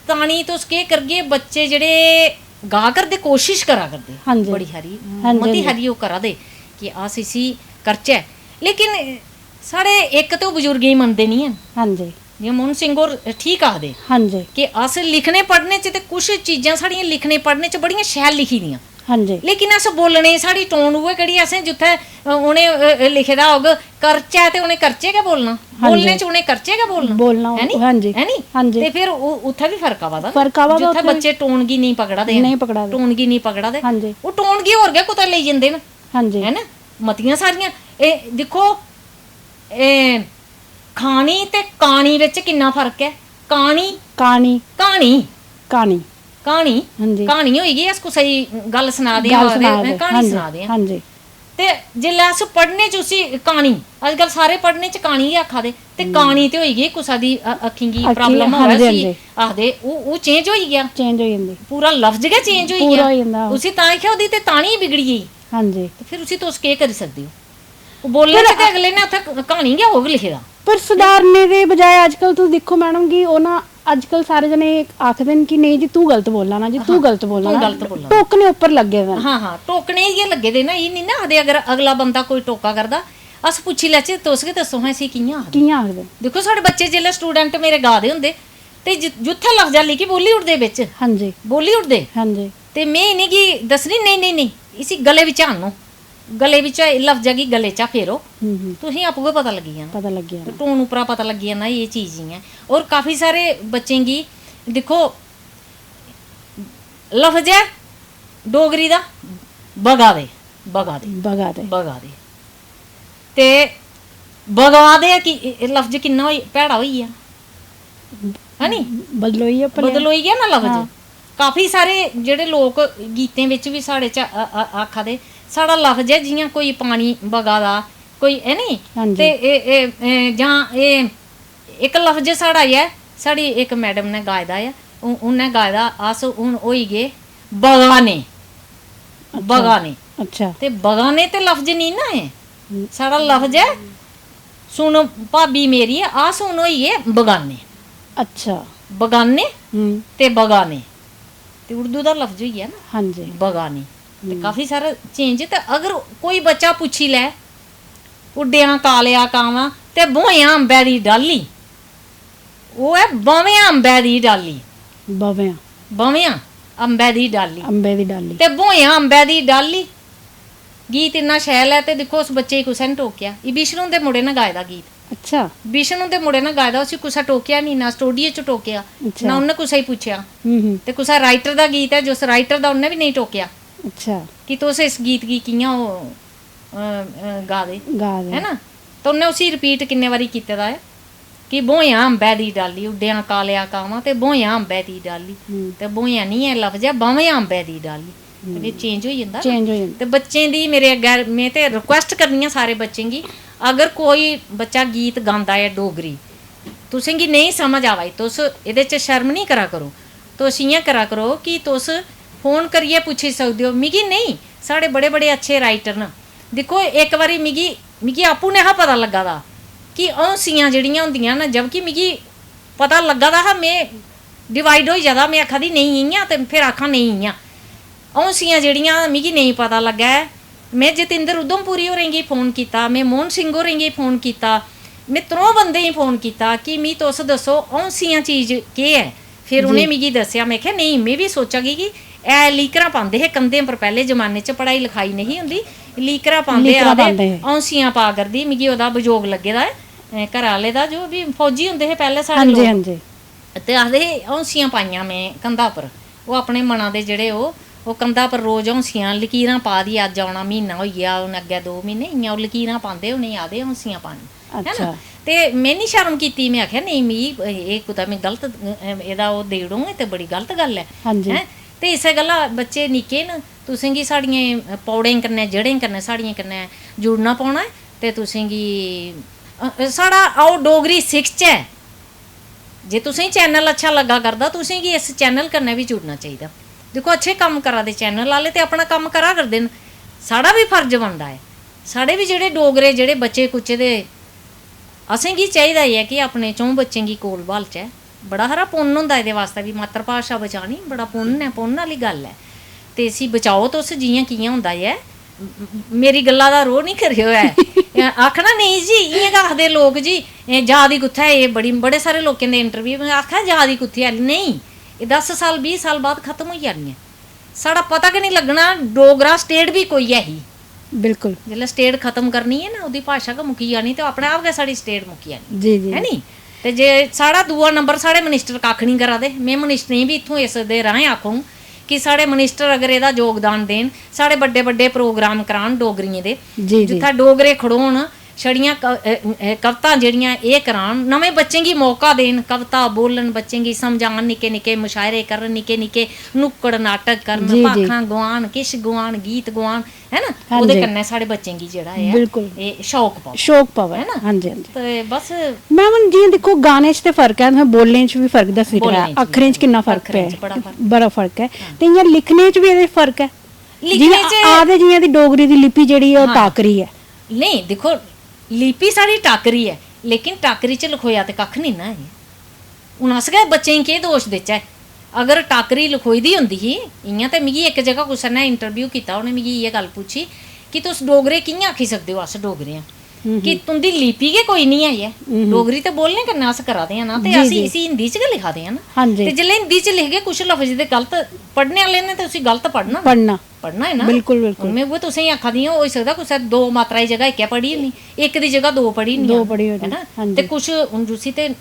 तानी तुस केह् करगे, बच्चे जेह्ड़े गा करदे, कोशश करा करदे, हां जी। बड़ी हारी, हां जी, मती हां जी। हारी ओह् करा दे कि अस इसी करचै, लेकिन साढ़े इक ते ओह् बजुर्गें गी मनदे निं हैन। हां जी। जि'यां मोहन सिंह होर ठीक आखदे हां जी। कि अस लिखने पढ़ने च ते कुछ चीजां साढ़ियां लिखने पढ़ने च बड़ियां शैल लिखी दियां, हां जी। लेकिन अस बोलने, साढ़ी टोन उ'ऐ केह्ड़ी, असें जित्थै, अ, उ'नें, अ, अ, लिखे दा होग करचै ते उ'नें करचै गै बोलना। हां जी। बोलने च उ'नें करचै गै बोलना। बोलना, है नी? हां जी। है नी? हां जी। ते फिर उ-, उत्थै बी फर्क आवा दा ना। फर्क आवा दा जित्थै उत्थै बी। बच्चे टोन गी नेईं पकड़ा दे न, नेईं पकड़ा दे। टोन गी नेईं पकड़ा दे। हां जी। ओह् टोन गी होर गै कुतै लेई जंदे न। हां जी। है ना? मतियां सारियां, एह् दिक्खो, एह् खानी ते कानी बिच किन्ना फर्क ऐ। कानी, कानी। क्हानी। क्हानी। क्हानी। हां जी। क्हानी होई गेई, अस कुसै गी गल्ल सना दे आं, गल्ल आखदे, सना दे, क्हानी हां जी, सना दे आं। हां जी। ते जिसलै अस पढ़ने च उसी कानी, अजकल सारे पढ़ने च कानी गै आखा दे, ते हम्म। कानी ते होई गेई कुसै दी, अ-, अक्खीं गी अक्खीं, problem हां होऐ, जी, हां उसी जी। आखदे, ओह्, ओह् change होई गेआ। Change होई जंदी। पूरा लफ्ज गै change होई पूरा गेआ। होई जंदा। उसी तां आखेआ, ओह्दी ते तानी बिगड़ी गेई। हां जी। ते फिर उसी तुस केह् करी सकदे ओ? ओह् बोलने पर च ते अगले ने उत्थै क्हानी गै होग लिखे दा। पर सुधारने दे बजाय अजकल तुस दिक्खो मैडम कि ओह् ना, अजकल सारे जने आखदे न कि नेईं जी, तू गलत बोल्ला ना जी, तू हां, गलत बोल्ला तू ना। गलत बोल्ला ना। टोकने उप्पर लग्गे दे न। हां, हां, टोकने गै लग्गे दे न। एह् निं ना आखदे, अगर अगला बंदा कोई टोका करदा, अस पुच्छी लैचे, "तुस गै दस्सो हां, इसी कि'यां आखदे?" कि'यां आखदे? दिक्खो, साढ़े बच्चे जिसलै student मेरे गा दे होंदे, ते जि-, जित्थै लफ्ज आह्ली गी बोल्ली ओड़दे बिच। हां जी। बोल्ली ओड़दे। हां जी। ते में इ'नेंगी दस्सनी, "नेईं, नेईं, नेईं, इसी गले बिच आह्नो।" गले बिच्चा, लफ्जा गी गले चा फेरो, हम्म, हम्म। तुसेंगी आपूं गै पता लग्गी जाना। पता लग्गी जाना। टोन उप्परा पता लग्गी जाना, एह् चीज इ'यां ऐ। होर काफी सारे बच्चें गी दिक्खो, लफ्ज ऐ डोगरी दा, बगा दे, बगा दे, बगा दे। बगा दे। ते बगा दे कि एह् लफ्ज किन्ना होई, भैड़ा होई गेआ। है नी? बदलोई गेआ भलेआं। बदलोई गेआ ना लफ्ज। हां। काफी सारे जेह्ड़े लोक गीतें बिच बी साढ़े च आ-, आ-, आखा दे, साढ़ा लफ्ज ऐ जि'यां कोई पानी बगा दा, कोई, है नी? हां जी। ते एह्, एह्, एह्, जां एह् इक लफ्ज साढ़ा ऐ, साढ़ी इक मैडम ने गाए दा ऐ, उ-, उ'न्नै गाए दा, "अस हून होई गे बगाने।" अच्छा। बगाने। अच्छा। ते बगाने ते लफ्ज निं ना ऐ। हम्म। साढ़ा लफ्ज ऐ, "सुन भाबी मेरी, अस हून होई गे बगाने।" अच्छा। बगाने हम्म। ते बगाने। ते उर्दू दा लफ्ज होई गेआ ना। हां जी। बगाने। ते हम्म। काफी सारा change। ते अगर कोई बच्चा पुच्छी लै, "उड्डेआं कालेआ कामां ते ब्होएआं अंबै दी डाह्ल्ली।" ओह् ऐ "बवेआं अंबै दी डाह्ल्ली।" बवेआं। "बवेआं अंबै दी डाह्ल्ली।" अंबै दी डाह्ल्ली। ते "ब्होएआं अंबै दी डाह्ल्ली।" गीत इन्ना शैल ऐ, ते दिक्खो, उस बच्चे गी कुसै ने टोकेआ। एह् बिशन हुंदे मुड़े ने गाए दा गीत। अच्छा। बिशन हुंदे मुड़े ने गाए दा, उसी कुसै टोकेआ निं, ना studio च टोकेआ, अच्छा। ना उ'न्नै कुसै गी पुच्छेआ। हम्म, हम्म। ते कुसै writer दा गीत ऐ, जिस writer दा उ'न्नै बी नेईं टोकेआ। अच्छा। कि तुस इस गीत गी कि'यां ओह्, अ, अ, गा दे, गा दे। है ना? ते उ'न्नै उसी repeat किन्ने बारी कीते दा ऐ कि "ब्होएआं अंबै दी डाह्ल्ली, उड्डेआं कालेआ कामां ते ब्होएआं अंबै दी डाह्ल्ली।" हम्म। ते ब्होएआं निं ऐ लफ्ज, ऐ "बवेआं अंबै दी डाह्ल्ली।" हम्म। ते change होई जंदा ना। Change होई जंदा। ते बच्चें दी मेरे अग्गै, में ते request करनी आं सारे बच्चें गी, अगर कोई बच्चा गीत गांदा ऐ डोगरी, तुसें गी नेईं समझ आवा दी, तुस एह्दे च शर्म निं करा करो। तुस इ'यां करा करो कि तुस phone करियै पुच्छी सकदे ओ। मिगी नेईं, साढ़े बड़े-बड़े अच्छे writer न। दिक्खो, इक बारी मिगी, मिगी आपूं नेहा पता लग्गा दा कि हौंसियां जेह्ड़ियां होंदियां न, जबकि मिगी पता लग्गा दा हा, में divide होई गेदा, में आखा दी, "नेईं इ'यां", ते फिर आखां, "नेईं इ'यां।" हौंसियां जेह्ड़ियां, मिगी नेईं पता लग्गा ऐ। में जतिंदर उधमपुरी होरें गी phone कीता, में मोहन सिंह होरें गी phone कीता, में त्रौं बंदें गी phone कीता कि "मी तुस दस्सो, हौंसियां चीज केह् ऐ?" फिर जी। उ'नें मिगी दस्सेआ। में आखेआ, "नेईं, में बी सोचा की कि ऐ लीकरां पांदे हे कंधें पर, पैह्ले जमाने च पढ़ाई लखाई नेईं ही होंदी, लीकरां पांदे लीकरां आखदे, पांदे हे। हौंसियां पा करदी।" मिगी ओह्दा बजोग लग्गे दा ऐ, अ, घरै आह्ले दा, जो बी फौजी होंदे हे पैह्ले साढ़े हां जी, लोक। हां जी। ते आखदे हे, "हौंसियां पाइयां में कंधा पर।" ओह् अपने मना दे जेह्ड़े ओह्, ओह् कंधा पर रोज हौंसियां, लकीरां पा दी, अज्ज औना, म्हीना होई गेआ, हून अग्गें दो म्हीने, इ'यां ओह् लकीरां पांदे, उ'नेंगी आखदे हौंसियां पानी, है ना? अच्छा। ते में निं शर्म कीती, में आखेआ, "नेईं, मिगी एह् कुतै में गलत, एह्दा ओह् देई ओड़ों, एह् ते बड़ी गलत गल्ल ऐ।" हां जी। हैं? ते इस्सै गल्ला बच्चे निक्के न, तुसें गी साढ़ियें पौड़ें कन्नै, जड़ें कन्नै, साढ़ियें कन्नै जुड़ना पौना ऐ, ते तुसें गी, अ, साढ़ा आओ डोगरी सिखचै। जे तुसें गी channel अच्छा लग्गा करदा, तुसें गी इस channel कन्नै बी जुड़ना चाहिदा। दिक्खो, अच्छे कम्म करा दे channel आह्ले ते अपना कम्म करा करदे न, साढ़ा बी फर्ज बनदा ऐ। साढ़े बी जेह्ड़े डोगरे, जेह्ड़े बच्चे कुच्चे दे, असें गी चाहिदा ऐ कि अपने च'ऊं बच्चें गी कोल ब्हालचै। बड़ा हारा पुन्न होंदा एह्दे बास्तै बी, मात्तर भाशा बचानी बड़ा पुन्न ऐ, पुन्न आह्ली गल्ल ऐ। ते इसी बचाओ तुस, जि'यां कि'यां होंदा ऐ। म-, म-, मेरी गल्ला दा रोह् निं करेओ ऐ। आखना, "नेईं जी, इ'यां गै आखदे लोक जी, एह् जा दी कुत्थै, एह् बड़ी, बड़े सारे लोकें दे interview में आखेआ, जा दी कुत्थै ऐ?" नेईं, एह् दस साल, बीह् साल बाद खत्म होई जानी ऐ। साढ़ा पता गै निं लग्गना डोगरा स्टेट बी कोई ऐ ही। बिल्कुल। जिसलै स्टेट खत्म करनी ऐ ना, ओह्दी भाशा गै मुक्की जानी ते अपने आप गै साढ़ी स्टेट मुक्की जानी। जी, जी। है नी? ते जे साढ़ा दूआ नंबर, साढ़े मिनिस्टर कक्ख निं करा दे। में मिनिस्टरें गी बी इत्थूं इस दे राहें आखङ कि साढ़े मिनिस्टर अगर एह्दा योगदान देन, साढ़े बड्डे बड्डे प्रोग्राम करान डोगरियें दे, जी, जी। जित्थै डोगरे खड़ोन, छड़ियां क-, अ, अ, कवितां जेह्ड़ियां एह् करान, नमें बच्चें गी मौका देन, कविता बोलन, बच्चें गी समझान, निक्के निक्के मुशायरे करन, निक्के निक्के नुक्कड़ नाटक करन, जी, जी। भाखां गुआन, किश गुआन, गीत गुआन, है ना? हां ओह्दे जी। कन्नै साढ़े बच्चें गी जेह्ड़ा ऐ, बिल्कुल। एह् शौक पवै। शौक पवै। है ना? हां जी, हां जी। ते बस मैम, हून जि'यां दिक्खो, गाने च ते फर्क ऐ, तुसें बोलने च बी फर्क दस्सी बोलने टकाया, च बी अक्खरें च फर्क, किन्ना फर्क अक्खरें ऐ, च बड़ा फर्क। बड़ा फर्क ऐ। ते इ'यां लिखने च बी एह्दे च फर्क ऐ। लिखने जि'यां च आखदे, जि'यां दी डोगरी दी लिपि जेह्ड़ी ऐ, ओह् हां। टाकरी ऐ। नेईं, दिक्खो, लिपि साढ़ी टाकरी ऐ, लेकिन टाकरी च लखोया ते कक्ख निं ना ऐ। हून अस गै बच्चें गी केह् दोश देचै? अगर टाकरी लखोई दी होंदी ही, इ'यां ते मिगी इक जगह कुसै ने इंटरव्यू कीता, उ'नें मिगी इ'यै गल्ल पुच्छी कि तुस डोगरे कि'यां आखी सकदे ओ अस डोगरे आं? कि तुं'दी लिपि गै कोई निं ऐ। डोगरी ते बोलने कन्नै अस करा दे आं ना, ते जी, अस जी। इसी हिंदी च गै लिखा दे आं ना। हां जी। ते जिसलै हिंदी च लिखगे, कुछ लफ्ज ते गलत, पढ़ने आह्ले ने ते उसी गलत पढ़ना। पढ़ना। पढ़ना है ना। बिल्कुल, बिल्कुल। हून में उ'ऐ तुसें गी आखा दी आं, होई सकदा कुसै दो मात्रा दी जगह इक्कै पढ़ी होनी, इक दी जगह दो पढ़ी होनी, दो पढ़ी होनी, है ना? हां जी। ते कुछ हून जुसी ते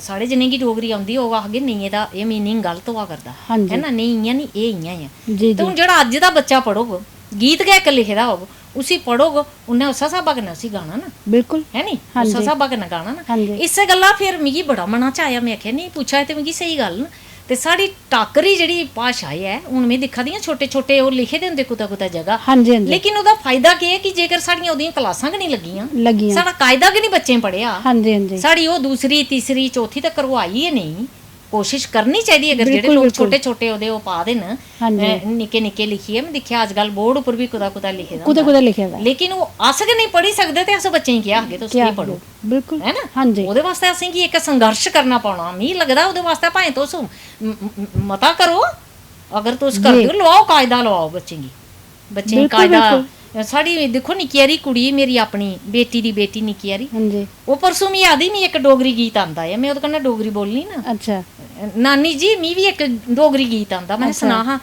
साढ़े जि'नेंगी डोगरी औंदी होग, आखगे, "नेईं, एह्दा, एह् मीनिंग गलत होआ करदा।" हां जी। है ना? "नेईं, इ'यां निं, एह् इ'यां ऐ।" जी, ते हून जी। जेह्ड़ा अज्ज दा बच्चा पढ़ोग, गीत गै इक लिखे दा होग, उसी पढ़ोग, उन्नै उस्सै स्हाबा कन्नै उसी गाना ना। बिल्कुल। है नी? हां उस्सै जी। स्हाबा कन्नै गाना ना। हां जी। इस्सै गल्ला फिर मिगी बड़ा मना च आया, में आखेआ, "नेईं, पुच्छा दे ते मिगी स्हेई गल्ल न।" ते साढ़ी टाकरी जेह्ड़ी भाशा ऐ, हून में दिक्खा दी आं, छोटे-छोटे ओह् लिखे दे होंदे कुतै-कुतै जगह। हां जी, हां जी। लेकिन ओह्दा फायदा केह् ऐ कि जेकर साढ़ियां ओह्दियां क्लासां गै निं लग्गियां, लग्गियां। साढ़ा कायदा गै निं बच्चें पढ़ेआ, हां जी, हां जी। साढ़ी ओह् दूसरी, तीसरी, चौथी तक्कर ओह् आई गै नेईं, कोशश करनी चाहिदी। अगर जेह्ड़े बिल्कुल, लोक बिल्कुल। छोटे-छोटे ओह्दे ओह् पा दे न, हां जी। अ, निक्के-निक्के लिखियै, में दिक्खेआ अज्जकल बोर्ड उप्पर बी कुतै-कुतै लिखे दा कुतै-कुतै लिखे दा। लेकिन ओह् अस गै नेईं पढ़ी सकदे ते अस बच्चें गी केह् आखगे, "तुस केह् केह् आखगे? पढ़ो?" बिल्कुल। है ना? हां जी। ओह्दे वास्तै असेंगी इक संघर्ष करना पौना। मिगी लगदा ओह्दे वास्तै भाएं तुस म-, म-, मता करो, अगर तुस जी। करदे ओ, लोआओ, कायदा लोआओ बच्चें गी। बच्चें गी बिल्कुल, कायदा, बिल्कुल। साढ़ी दिक्खो निक्की हारी कुड़ी, मेरी अपनी बेटी दी बेटी निक्की हारी, हां जी। ओह् परसों मिगी आखदी, "मिगी इक डोगरी गीत आंदा ऐ।" में ओह्दे कन्नै डोगरी बोलनी ना। अच्छा। "नानी जी, मिगी बी इक डोगरी गीत आंदा।" में अच्छा। सना हां।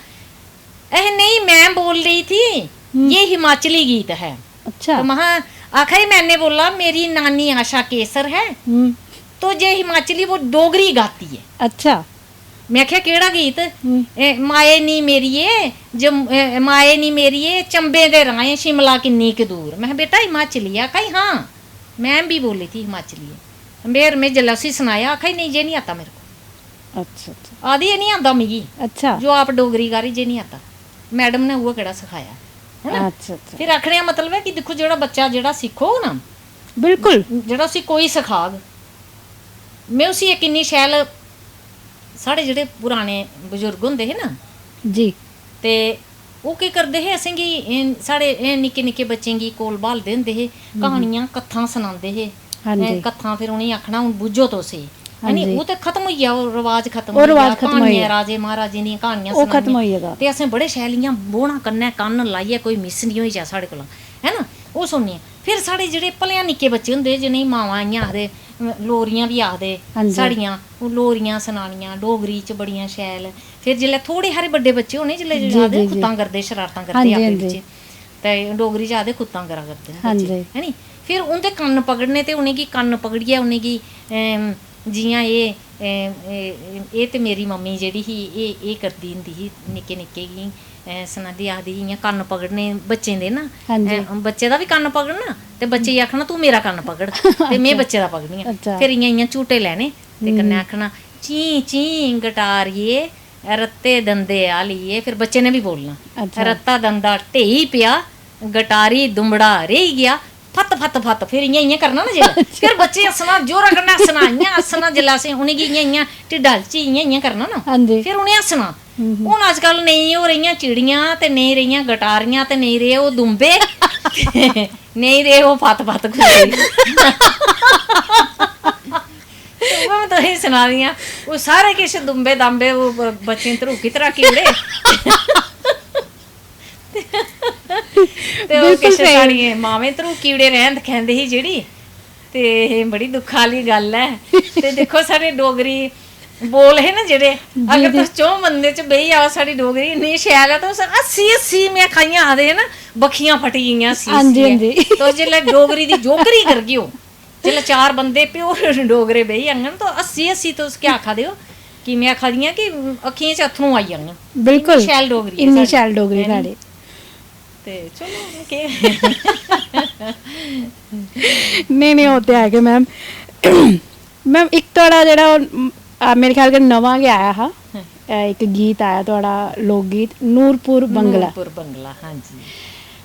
"अह नहीं, मैं बोल रही थी, ये हिमाचली गीत है।" अच्छा। तो महा आखा ही, "मैंने बोला, मेरी नानी आशा केसर है, हम्म। तो ये हिमाचली वो डोगरी गाती है।" अच्छा। में आखेआ, "केह्ड़ा गीत?" हम्म। "ए, माए नी मेरिये, जम-, ए, माए नी मेरिये, चंबे दे राहें शिमला किन्नी क दूर।" में आखेआ, "बेटा, हिमाचली है।" आखा ही, "हाँ, मैं भी बोली थी हिमाचली है।" मेर में जिसलै उसी सनाया, आखा ही, "नहीं, ये नहीं आता मेरे को।" अच्छा, अच्छा। आखदी, "एह् निं आंदा मिगी।" अच्छा। जो आप डोगरी गारी, जे निं आता। मैडम ने उ'ऐ केह्ड़ा सखाया, है ना? अच्छा, अच्छा। फिर आखने दा मतलब ऐ कि दिक्खो, जेह्ड़ा बच्चा जेह्ड़ा सिक्खोग ना, बिल्कुल। जेह्ड़ा उसी कोई सखाग, में उसी इक इन्नी शैल, साढ़े जेह्ड़े पुराने बजुर्ग होंदे हे ना, जी। ते ओह् केह् करदे हे, असेंगी, एह् साढ़े एह् निक्के निक्के बच्चें गी कोल ब्हालदे होंदे हे, क्हानियां, कत्थां सनांदे हे। हां जी। एह् कत्थां फिर उ'नेंगी आखना, "हून बुज्झो तुस एह्।" हां है नी? जी। ओह् ते खत्म होई गेआ, ओह् रवाज खत्म ओह् होई रवाज गेआ। खत्म होई क्हानियां, गेआ। राजे महाराजें दियां क्हानियां ओह् खत्म सनानियां। होई गेदा। ते असें बड़े शैल इ'यां बौह्ना कन्नै कन्न लाइयै, कोई मिस निं होई जा साढ़े कोला, है ना? ओह् सुननियां। फिर साढ़े जेह्ड़े भलेआं निक्के बच्चे होंदे, जि'नेंगी मावां इ'यां आखदे, अ, लोरियां बी आखदे, हां जी। साढ़ियां ओह् लोरियां सनानियां डोगरी च बड़ियां शैल। फिर जिसलै थोह्ड़े हारे बड्डे बच्चे होने, जिसलै जी, आखदे जी, ना, खुत्तां जी। करदे, शरारतां हां करदे जी, आपे हां बिच्चे, जी। ते डोगरी च आखदे खुत्तां करा करदे न हां बच्चे, जी। है नी? फिर उं'दे कन्न पकड़ने ते उ'नेंगी कन्न पकड़ियै उ'नेंगी, अम, जि'यां एह्, अम, एह्, एह् ते मेरी मम्मी जेह्ड़ी ही, एह्, एह् करदी होंदी ही निक्के निक्के गी, अ, सनांदी आखदी ही, इ'यां कन्न पकड़ने बच्चें दे ना, हां जी। अ, बच्चे दा बी कन्न पकड़ना ते बच्चे गी आखना, "तूं मेरा कन्न पकड़ ते में अच्छा। बच्चे दा पकड़नी आं।" अच्छा। फिर इ'यां, इ'यां झूटे लैने ते कन्नै हम्म। आखना, "चीं, चीं, गटारिये, रत्ते दंदे आह्लिये।" फिर बच्चे ने बी बोलना, अच्छा। "रत्ता दंदा ढेई पेआ, गटारी दुंबड़ा रेही गेआ, फत, फत, फत।" फिर इ'यां, इ'यां करना ना जेल्लै, फिर बच्चे हस्सना, जोरा कन्नै हस्सना, इ'यां हस्सना, जेल्लै असें उ'नेंगी इ'यां, इ'यां ढिड्डा च इ'यां, इ'यां करना ना, हां जी। फिर उ'नें हस्सना। हम्म। हून अजकल नेईं ओह् रेहियां चिड़ियां ते नेईं रेहियां गटारियां ते नेईं रेह् ओह् दुंबे, नेईं रेह् ओह् फत, फत कुत्ते। उ'ऐ में तुसेंगी सना दी आं, ओह् सारे किश दुंबे, दांबे, ओह् ब-, बच्चें धरूकी धराकी ओड़े। ते ओह् बिल्कुल किश स्हेई। साढ़ियें मावें धरूकी ओड़े, रैंह्द खैंह्द ही जेह्ड़ी, ते एह् बड़ी दुक्ख आह्ली गल्ल ऐ। ते दिक्खो, साढ़े डोगरी, बोल हे ना जेह्ड़े, अगर तुस चौं बंदे च बेही जाओ, साढ़ी डोगरी इन्नी शैल ऐ, तुस हस्सी हस्सी, में आखा दियां, आखदे हे ना, बक्खियां फटी गेइयां हस्सी हां जी, हस्सी। हां जी। तुस जिसलै डोगरी दी जोकरी करगे ओ, जिसलै चार बंदे प्योर डोगरे बेही जाङन, तो हस्सी हस्सी तुस केह् आखा दे ओ कि में आखा दियां कि अक्खियें च अत्थरूं आई जाङन। बिल्कुल। इन्नी शैल डोगरी ऐ इन्नी साढ़ी, शैल डोगरी है नी? साढ़ी। ते चलो, हून केह् नेईं, नेईं, ओह् ते है गै, मैम। मैम, इक थुआढ़ा जेह्ड़ा, ओह्, आ, मेरे ख्याल कन्नै नमां गै आया हा, अ, इक गीत आया थुआढ़ा, लोक गीत, नूरपुर बंगला। नूरपुर बंगला, हां जी।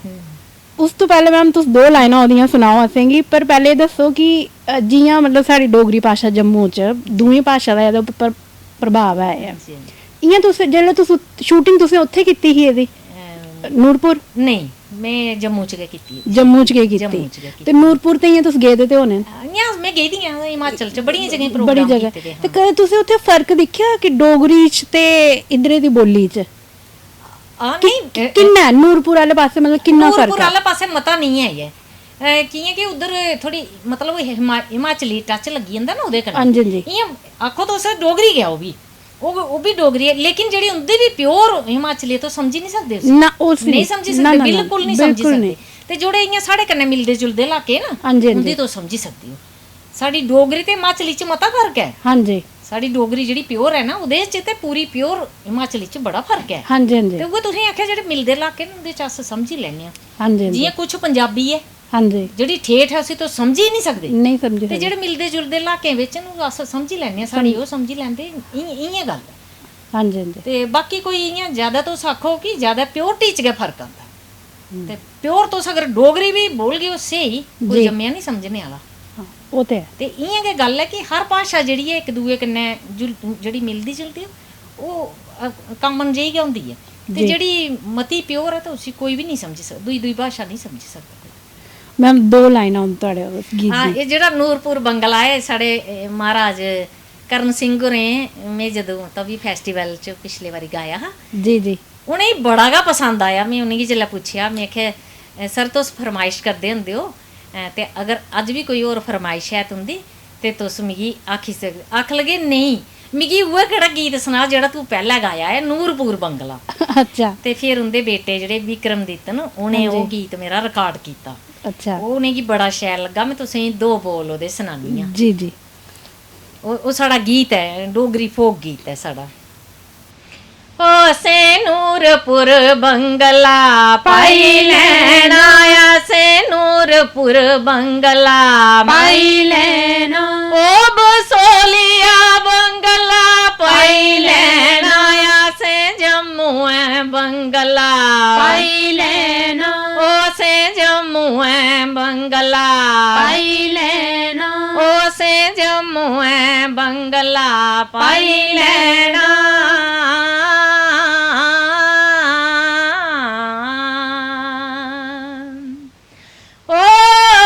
हम्म। उस तो पैह्लें, मैम, तुस दो लाइनां ओह्दियां सनाओ असेंगी, पर पैह्लें एह् दस्सो कि, अ, जि'यां, मतलब, साढ़ी डोगरी भाशा जम्मू च दूई भाशा दा एह्दे उप्पर प्रभाव ऐ। हां जी, हां जी। इ'यां तुस, जेल्लै तुस उत-, शूटिंग तुसें उत्थै कीती ही एह्दी, अम, नूरपुर? नेईं, में जम्मू च गै कीती। जम्मू च गै कीती। जम्मू च गै कीती। ते नूरपुर ते इ'यां तुस गेदे ते होने न? इ'यां में गेदी आं हिमाचल च, बड़ियें जगहें बड़ी प्रोग्राम जगह। कीते दे। ते हां। कदें तुसें उत्थै फर्क दिक्खेआ कि डोगरी च ते इद्धरै दी बोल्ली च? हां, कि-, नेईं, अ, किन्ना ऐ नूरपुर आह्ले पासै, मतलब, किन्ना नूरपुर फर्क ऐ? आह्ले पासै मता नेईं ऐ, ऐ। अ, कि'यां कि उद्धर थोह्ड़ी, मतलब, हिमा-, हिमाचली टच लग्गी जंदा ना ओह्दे कन्नै। हां जी, हां जी। इ'यां आखो, तुस डोगरी गै, ओह् बी, ओह्, ओह् बी डोगरी ऐ, लेकिन जेह्ड़ी उं'दी बी प्योर हिमाचली ऐ, तुस समझी निं सकदे उसी। ना, उसी नेईं समझी ना, सकदे, ना, ना, बिल्कुल निं समझी बिल्कुल सकदे। नेईं। ते जेह्ड़े इ'यां साढ़े कन्नै मिलदे जुलदे इलाके ना, हां जी, हां जी। उं'दी तुस समझी सकदे ओ। साढ़ी डोगरी ते हिमाचली च मता फर्क ऐ। हां जी। साढ़ी डोगरी जेह्ड़ी प्योर ऐ ना, ओह्दे च ते पूरी प्योर हिमाचली च बड़ा फर्क ऐ। हां जी, हां जी। ते उ'ऐ तुसें आखेआ, जेह्ड़े मिलदे इलाके न, उं'दे च अस समझी लैन्ने आं। हां जी, हां जी। जि'यां कुछ पंजाबी ऐ, हां जी। जेह्ड़ी ठेठ ऐ, उसी तुस समझी निं सकदे। नेईं समझी ते सकदे। जेह्ड़े मिलदे जुलदे इलाकें बिच न, अस समझी लैन्ने आं, साढ़ी ओह् समझी लैंदे, इ'यां, इ'यां गल्ल ऐ। हां जी, हां जी। ते बाकी कोई इ'यां जैदा तुस आखो कि जैदा प्योरिटी च गै फर्क आंदा। ते प्योर तुस अगर डोगरी बी बोलगे, ओह् स्हेई, कोई जी। जम्मेआ निं समझने आह्ला। हां, ओह् ते ऐ। ते इ'यां गै गल्ल ऐ कि हर भाशा जेह्ड़ी ऐ, इक दूए कन्नै जुल-, जेह्ड़ी मिलदी जुलदी ऐ, ओह्, अ, कामन जेही गै होंदी ऐ। ते जी। जेह्ड़ी मती प्योर ऐ, ते उसी कोई बी निं समझी सकदा, दूई, दूई भाशा निं समझी सकदा कोई। मैम, दो लाइनां हून थुआढ़े उस गीत हां, दी। एह् जेह्ड़ा नूरपुर बंगला ऐ, साढ़े, ए, महाराज करण सिंह होरें, में जदूं तवी फैस्टिवल च पिछले बारी गाया हा, जी, जी। उ'नेंगी बड़ा गै पसंद आया। में उ'नेंगी जिसलै पुच्छेआ, में आखेआ, "ए, सर, तुस फरमाइश करदे होंदे ओ, ए, ते अगर अज्ज बी कोई होर फरमाइश ऐ तुं'दी, ते तुस मिगी आखी सकदे।" आखन लगे, "नेईं, मिगी उ'ऐ केह्ड़ा गीत सना जेह्ड़ा तूं पैह्लें गाया ऐ, नूरपुर बंगला।" अच्छा। ते फिर उं'दे बेटे जेह्ड़े विक्रमदित्त न, उ'नें हां जी। ओह् गीत मेरा रिकार्ड कीता। अच्छा। ओह् उ'नेंगी बड़ा शैल लग्गा। में तुसेंगी दो बोल ओह्दे सनानी आं। जी, जी। ओह्, ओह् साढ़ा गीत ऐ, डोगरी फोक गीत ऐ साढ़ा। ओ सेनूरपुर बंगला पाई लैना, आ सेनूरपुर बंगला पाई लैना। ओ बसोलिया बंगला पाई लैना, आ से जम्मू ऐ बंगला पाई लैना। ओ से जम्मू ऐ बंगला पाई लैना। ओ से जम्मू ऐ बंगला पाई लैना। ओ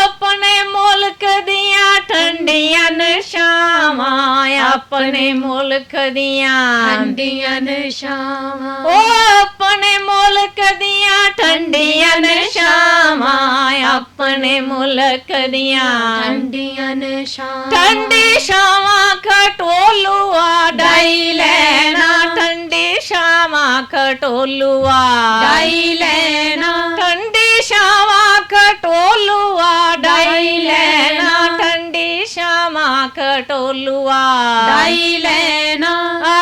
अपने मुल्क दियां ठंडियां न छावां, अपने मुल्क दियां ठंडियां न छावां। ओ अपने मुल्क दियां ठंडियां न छावां, अपने मुल्क दियां ठंडियां न छावां। ठंडी छावां खटोलुआ डाई लैना, ठंडी छावां खटोलुआ डाई लैना। ठंडी छावां खटोलुआ डाई लैना, ठंडी छावां खटोलुआ डाई लैना।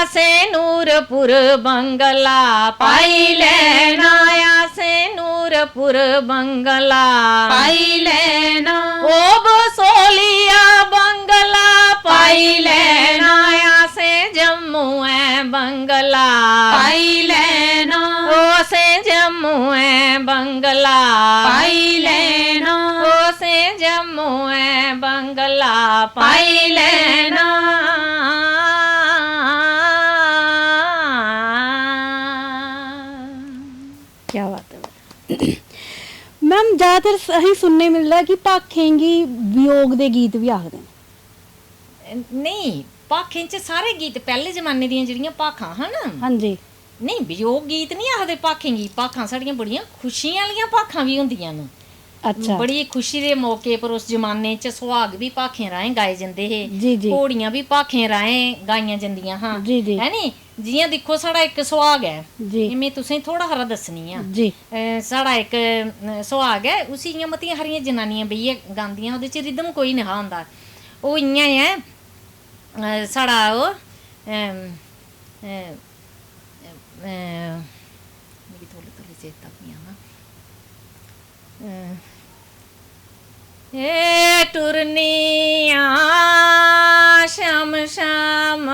असें नूरपुर बंगला पाई लैना, असें नूरपुर बंगला पाई लैना। ओ बसोलिया बंगला पाई लैना, असें जम्मू ऐ बंगला पाई लैना। ओ असें जम्मू ऐ बंगला पाई लैना। ओ असें जम्मू ऐ बंगला पाई लैना। क्या बात है। मैम, ज्यादातर असें सुनने मिलदा कि भाखें गी वियोग दे गीत बी आखदे न। नेईं, भाखें च सारे गीत, पैह्ले जमाने दियां जेह्ड़ियां भाखां हा ना, हां जी। नेईं, वियोग गीत निं आखदे भाखें गी, भाखां साढ़ियां बड़ियां खुशियें आह्लियां भाखां बी होंदियां न। अच्छा। बड़ी खुशी दे मौके पर उस जमाने च सुहाग बी भाखें राहें गाए जंदे हे। जी, जी। घोड़ियां बी भाखें राहें गाइयां जंदियां हां। जी, जी। है नी? जियां दिक्खो, साढ़ा इक सुहाग ऐ, जी। एह् में तुसेंगी थोह्ड़ा हारा दस्सनी आं। जी। अ, साढ़ा इक, अ, सुहाग ऐ, उसी इ'यां मतियां हारियां जनानियां बेहियै गांदियां, ओह्दे च रिदम कोई नेहा होंदा। ओह् इ'यां ऐ, अ, साढ़ा ओह्, अम, अ, अ, मिगी तौले तौले चेता निं आना। अ, ए टुरनियां शाम शाम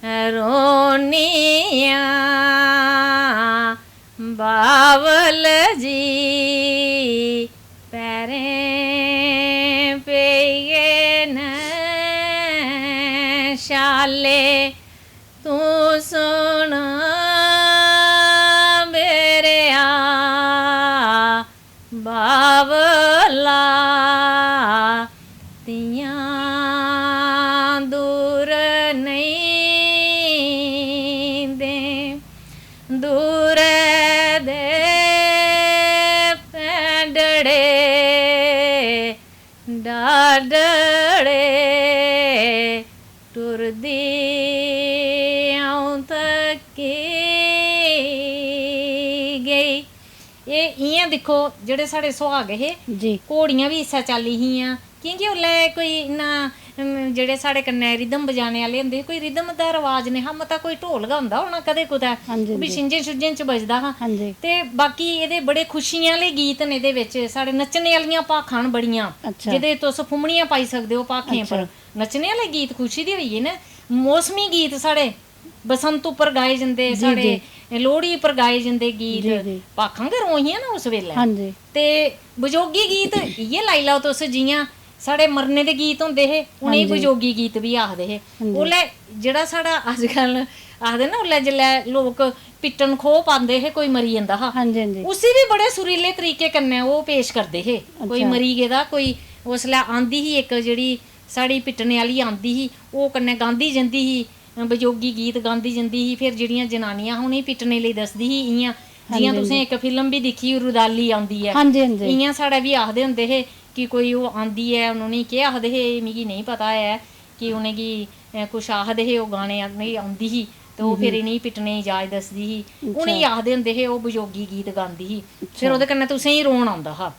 रोनियां बावल जी, पैरें पेई गे न छाले। तूं सुन बेरेआ बावला, तियां दूर नेईं दे, दूर दे पैंडड़े डाडड़े, टुरदी अ'ऊं थक्की गेई। एह् इ'यां दिक्खो, जेह्ड़े साढ़े सुहाग हे, जी। घोड़ियां बी इस्सै चाल्ली हियां, क्योंकि उसलै कोई इन्ना, अम, जेह्ड़े साढ़े कन्नै रिदम बजाने आह्ले होंदे हे, कोई रिदम दा रवाज नेईं हा, मता कोई ढोल गै होंदा होना कदें कुतै, हां जी, ओह् बी जी। छिंजें छुंजें च बजदा हा। हां जी। ते बाकी एह्दे बड़े खुशियें आह्ले गीत न एह्दे बिच, साढ़े नच्चने आह्लियां भाखां न बड़ियां, अच्छा। जेह्दे तुस फुम्मनियां पाई सकदे ओ भाखें अच्छा। पर। नच्चने आह्ले गीत खुशी दे होई गे न, मौसमी गीत साढ़े बसंत उप्पर गाए जंदे, जी, साढ़े जी। लोह्ड़ी उप्पर गाए जंदे गीत, जी, जी। भाखां गै रोहियां ना उस बेल्लै। हां जी। ते बजोगी गीत इ'यै लाई लैओ तुस, जि'यां साढ़े मरने दे गीत होंदे हे, उ'नेंगी हां जी। बजोगी गीत बी आखदे हे। हां जी। उसलै जेह्ड़ा साढ़ा अजकल आखदे ना, उसलै जिसलै लोक पिट्टन खोह् पांदे हे, कोई मरी जंदा हा, हां जी, हां जी। उसी बी बड़े सुरीले तरीके कन्नै ओह् पेश करदे हे। कोई अच्छा। मरी गेदा, कोई उसलै आंदी ही इक जेह्ड़ी साढ़ी पिट्टने आह्ली आंदी ही, ओह् कन्नै गांदी जंदी ही, बजोगी गीत गांदी जंदी ही। फिर जेह्ड़ियां जनानियां हियां, उ'नेंगी पिट्टने लेई दसदी ही इ'यां, हां जि'यां जी, हां तुसें जी। इक फिल्म बी दिक्खी, रुदाली आंदी ऐ, हां जी, हां जी। इ'यां साढ़ै बी आखदे होंदे हे कि कोई ओह् आंदी ऐ, उ'नेंगी केह् आखदे हे, एह् मिगी नेईं पता ऐ कि उ'नेंगी, अ, कुछ आखदे हे, ओह् गाने आह्ली आंदी ही, ते ओह् फिर इ'नेंगी पिट्टने दी जाच दसदी ही। अच्छा। उ'नेंगी आखदे होंदे हे, ओह् बजोगी गीत गांदी ही। फिर अच्छा। ओह्दे कन्नै तुसेंगी रोन आंदा हा।